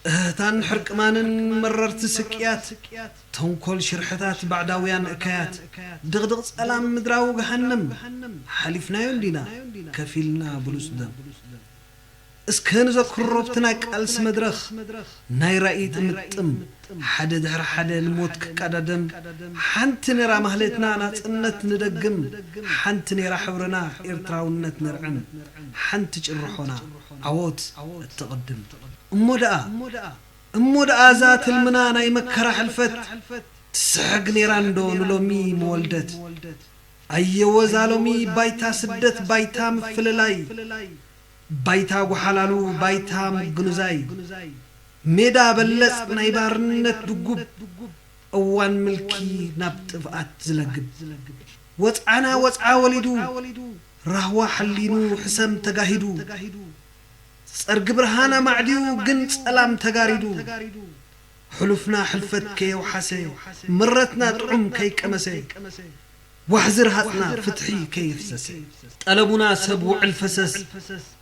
እህህታን ሕርቅማንን መረርቲ ስቅያት፣ ተንኮል ሽርሕታት ባዕዳውያን እከያት፣ ድቕድቕ ጸላም ምድራዊ ገሃነም፣ ሓሊፍናዮ እንዲና፣ ከፊልና ብሉጽ ደም። እስከ ንዘክሮ ኣብቲ ናይ ቃልሲ መድረኽ፣ ናይ ራኢ ጥምጥም፣ ሓደ ድሕሪ ሓደ ንሞት ክቀዳደም፣ ሓንቲ ነይራ ማህሌትና ናጽነት ንደግም፣ ሓንቲ ነይራ ሕብርና ኤርትራውነት ነርዕም፣ ሓንቲ ጭርሖና ዓወት እትቕድም። እሞ ደኣ፣ እሞ ደኣ እዛ ትልምና ናይ መከራ ሕልፈት፣ ትስሕግ ነይራ እንዶ ንሎሚ መወልደት? ኣየወ እዛ ሎሚ ባይታ ስደት፣ ባይታ ምፍልላይ፣ ባይታ ጓሓላሉ፣ ባይታ ምጉንዛይ፣ ሜዳ በለጽ ናይ ባርነት ድጉብ፣ እዋን ምልኪ ናብ ጥፍኣት ዝለግብ። ወጽዓና ወጽዓ ወሊዱ፣ ራህዋ ሓሊኑ ሕሰም ተጋሂዱ። ጸርጊ ብርሃን ኣማዕድዩ ግን ጸላም ተጋሪዱ። ሕሉፍና ሕልፈት ከየውሓሰ፣ ምረትና ጥዑም ከይቀመሰ፣ ዋሕዚ ረሃጽና ፍትሒ ከየፍሰሰ። ጠለቡና ሰብ ውዕል ፈሰስ፣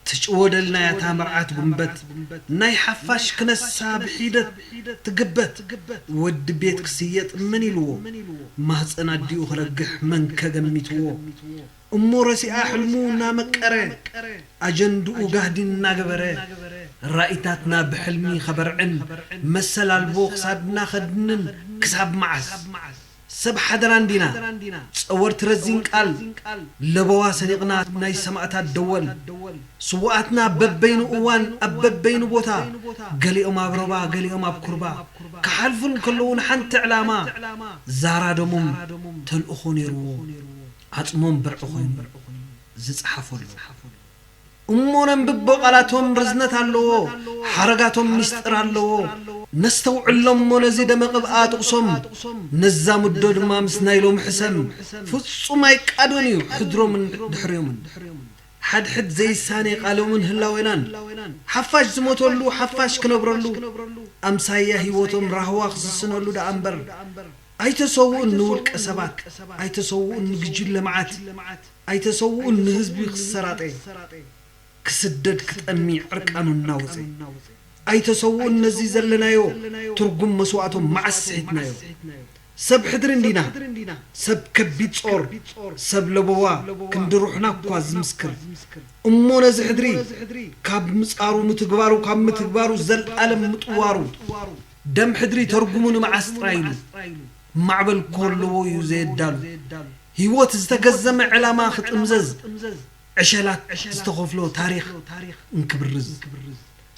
ትጭወደልናያ እታ መርዓት ጉንበት፣ ናይ ሓፋሽ ክነሳ ብሒደት ትግበት። ወዲ ቤት ክስየጥ መን ኢልዎ? ማህጸን ኣዲኡ ክረግሕ መን ከገሚትዎ? እሞ ረሲኣ ሕልሙ እናመቀረ፣ ኣጀንድኡ ጋህዲ እናገበረ፣ ራኢታትና ብሕልሚ ኸበርዕን፣ መሰል ኣልቦ ክሳድና ኸድንን ክሳብ መዓስ? ሰብ ሓደራ እንዲና፣ ጸወርቲ ረዚን ቃል፣ ለበዋ ሰኒቕና ናይ ሰማእታት ደወል፣ ስዉኣትና በበይኑ እዋን ኣብ በበይኑ ቦታ፣ ገሊኦም ኣብ ሮባ ገሊኦም ኣብ ኩርባ፣ ክሓልፉ እንከለዉ ንሓንቲ ዕላማ፣ ዛራ ደሞም ተልእኾ ነይርዎ፣ ዓጽሞም ብርዒ ኾይኑ ዝጸሓፈሉ። እሞ ነንብቦ ቃላቶም ርዝነት ኣለዎ፣ ሓረጋቶም ሚስጥር ኣለዎ። ነስተውዕሎም እሞ ነዚ ደመ ቅብኣ ጥቕሶም፣ ነዛምዶ ድማ ምስ ናይ ሎሚ ሕሰም። ፍጹም ኣይቃዶን እዩ ሕድሮምን ድሕርዮምን። ሓድሕድ ዘይሳነ ቃሎምን ህላዌናን። ሓፋሽ ዝሞተሉ፣ ሓፋሽ ክነብረሉ። ኣምሳያ ህይወቶም ራህዋ ክስስነሉ ደኣ እምበር። ኣይተሰውኡን ንውልቀ ሰባት፣ ኣይተሰውኡን ንግጅለ መዓት፣ ኣይተሰውኡን ንህዝቢ ክሰራጠ፣ ክስደድ ክጠሚ ዕርቃኑ እናወፀ። ኣይተሰውኡን ነዚ ዘለናዮ ትርጉም መስዋእቶም መዓስ ስሒትናዮ። ሰብ ሕድሪ እንዲና፣ ሰብ ከቢድ ጾር፣ ሰብ ለበዋ ክንዲ ሩሕና እኳ ዝምስክር። እሞ ነዚ ሕድሪ ካብ ምጻሩ ምትግባሩ፣ ካብ ምትግባሩ ዘልኣለም ምጥዋሩ። ደም ሕድሪ ተርጉሙ ንመዓስ ጥራይ ኢሉ። ማዕበል ኮለዎ እዩ ዘየዳሉ። ህይወት ዝተገዘመ ዕላማ ክጥምዘዝ፣ ዕሸላት ዝተኸፍሎ ታሪኽ እንክብርዝ።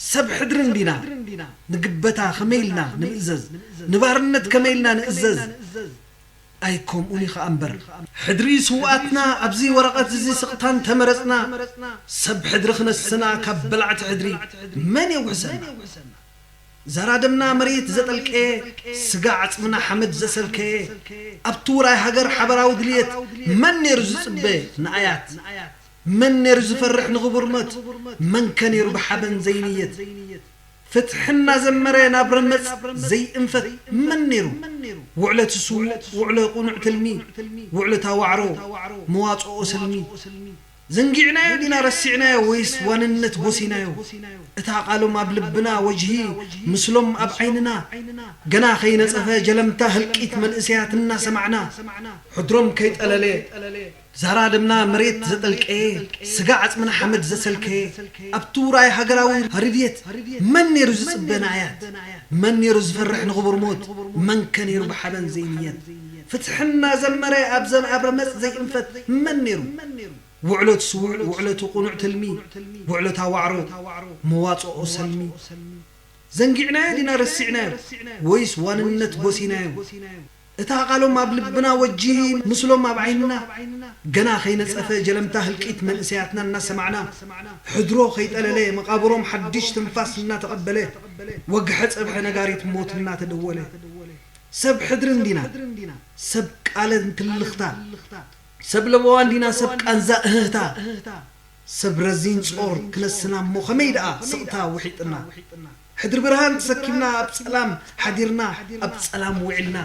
ሰብ ሕድሪ እንዲና፣ ንግበታ ከመይ ኢልና ንምእዘዝ? ንባርነት ከመይ ኢልና ንእዘዝ? ኣይ ከምኡን ኢኻ እምበር። ሕድሪ ስውኣትና ኣብዚ ወረቐት እዚ ስቕታን ተመረጽና፣ ሰብ ሕድሪ ክነስና ካብ በላዕቲ ሕድሪ መን የውሕሰና? ዛራ ደምና መሬት ዘጠልቀየ፣ ስጋ ዓጽምና ሓመድ ዘሰልከየ፣ ኣብቲ ውራይ ሃገር ሓበራዊ ድልየት መን ነይሩ ዝጽበ ንኣያት? መን ነይሩ ዝፈርሕ ንኽቡር ሞት? መንከ ነይሩ ብሓበን ዘይንየት? ፍትሒ እናዘመረ ናብ ረመጽ ዘይእንፈት መን ነይሩ? ውዕለቲ ስዉእ፣ ውዕሎ ቅኑዕ ትልሚ፣ ውዕለታ ዋዕሮ፣ መዋጽኦ ሰልሚ። ዘንጊዕናዮ ዲና ረሲዕናዮ ወይስ ዋንነት ጎሲናዮ? እታ ቃሎም ኣብ ልብና ወጅሂ ምስሎም ኣብ ዓይንና ገና ከይነጸፈ ጀለምታ ህልቂት መንእሰያት እናሰማዕና ሕድሮም ከይጠለለ ዛራ ደምና መሬት ዘጠልቀየ ስጋ ዓጽምና ሓመድ ዘሰልከየ ኣብቲ ውራይ ሃገራዊ ርድየት መን ነይሩ ዝጽበ ንኣያት? መን ነይሩ ዝፈርሕ ንኽቡር ሞት? መንከ ነይሩ ብሓበን ዘይንየት ፍትሕና ዘመረ ኣብዘን ኣብ ረመጽ ዘይእንፈት መን ነይሩ? ውዕሎት ስዉእ፣ ውዕሎቱ ቅኑዕ ትልሚ፣ ውዕሎታ ዋዕሮ፣ መዋጽኦ ሰልሚ። ዘንጊዕናዮ ዲና ረሲዕናዮ? ወይስ ዋንነት ጎሲናዮ? እታ ቃሎም ኣብ ልብና ወጂሂ፣ ምስሎም ኣብ ዓይንና። ገና ከይነጸፈ ጀለምታ ህልቂት መንእሰያትና እናሰማዕና፣ ሕድሮ ከይጠለለ፣ መቓብሮም ሓድሽ ትንፋስ እናተቐበለ፣ ወግሐ ጸብሐ ነጋሪት ሞት እናተደወለ። ሰብ ሕድሪ እንዲና፣ ሰብ ቃለ እንትልኽታ፣ ሰብ ለበዋ እንዲና፣ ሰብ ቃንዛ እህህታ፣ ሰብ ረዚን ጾር ክነስና እሞ ከመይ ደኣ ስቕታ ውሒጥና? ሕድሪ ብርሃን ተሰኪምና ኣብ ጸላም ሓዲርና ኣብ ጸላም ውዒልና።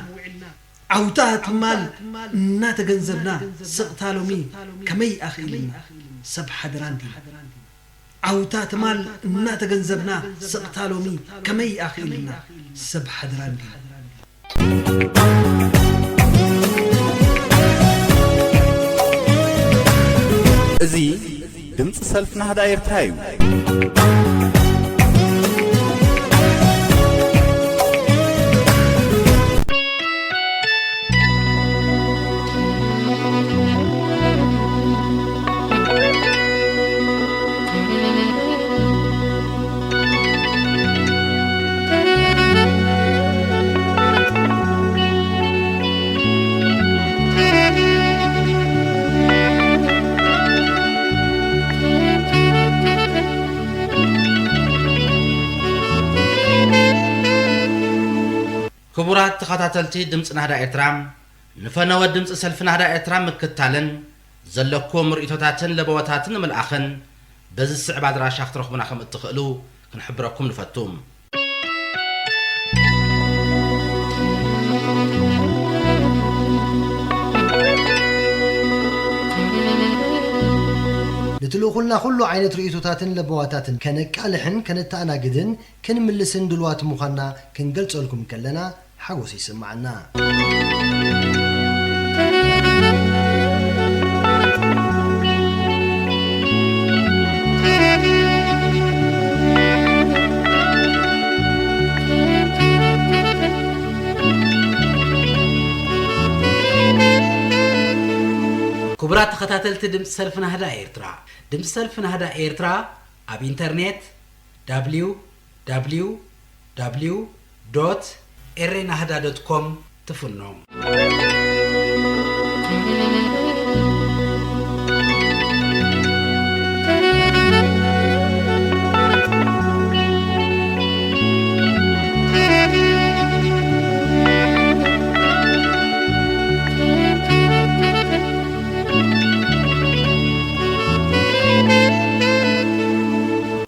ዓውታ ትማል እናተገንዘብና ስቕታ ሎሚ ከመይ ኣኽኢልና? ሰብ ሓደራ እንዲና። ዓውታ ትማል እናተገንዘብና ስቕታ ሎሚ ከመይ ኣኽኢልና? ሰብ ሓደራ እንዲና። እዚ ድምፂ ሰልፊ ናህዳ ኤርትራ እዩ። ክቡራት ተኸታተልቲ ድምፂ ናህዳ ኤርትራ፣ ንፈነወ ድምፂ ሰልፊ ናህዳ ኤርትራ ምክታልን ዘለኩም ርእይቶታትን ለበዋታትን ንምልኣኽን በዚ ዝስዕብ ኣድራሻ ክትረኽቡና ከም እትኽእሉ ክንሕብረኩም ንፈቱ። ንትልእኹልና ኩሉ ዓይነት ርእይቶታትን ለበዋታትን ከነቃልሕን ከነተኣናግድን ክንምልስን ድልዋት ምዃንና ክንገልጸልኩም ከለና ሓጎስ ይስምዓና። ክቡራት ተኸታተልቲ ድምፂ ሰልፊ ናህዳ ኤርትራ፣ ድምፂ ሰልፊ ናህዳ ኤርትራ ኣብ ኢንተርኔት www ኤሬናህዳ ዶት ኮም ትፍኖ።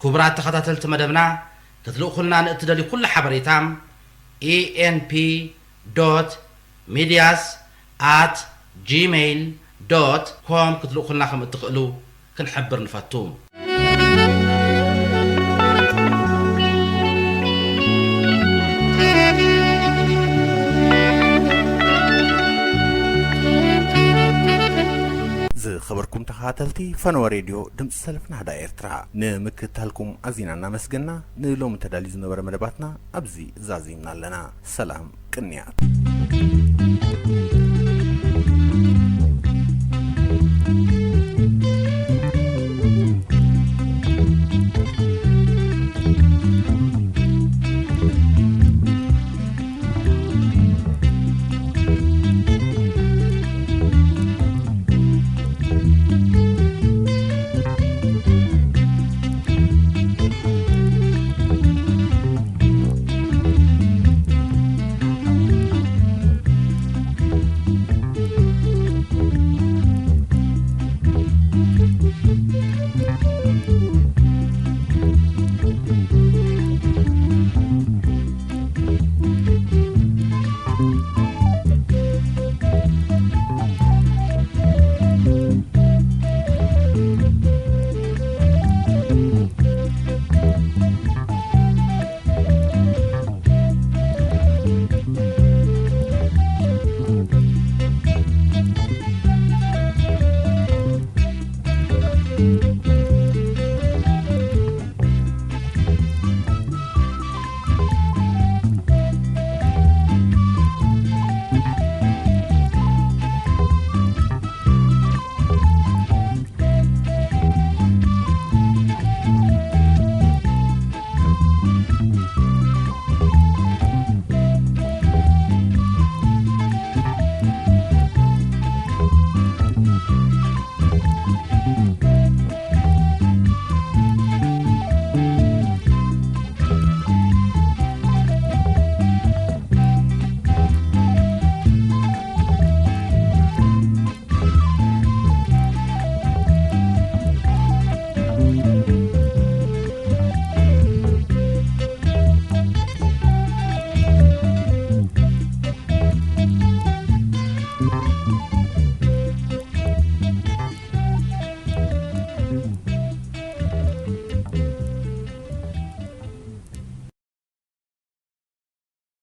ክቡራት ተኸታተልቲ መደብና፣ ክትልእኹልና ንእትደልዩ ኩሉ ሓበሬታ፣ E N P dot medias at gmail dot com ክትልእኹልና ከም እትኽእሉ ክንሕብር ንፈቱ። ዝኸበርኩም ተኸታተልቲ ፈነወ ሬድዮ ድምፂ ሰልፊ ናህዳ ኤርትራ፣ ንምክትታልኩም ኣዚና እናመስገና፣ ንሎሚ ተዳልዩ ዝነበረ መደባትና ኣብዚ ዛዚምና ኣለና። ሰላም፣ ቅንያት።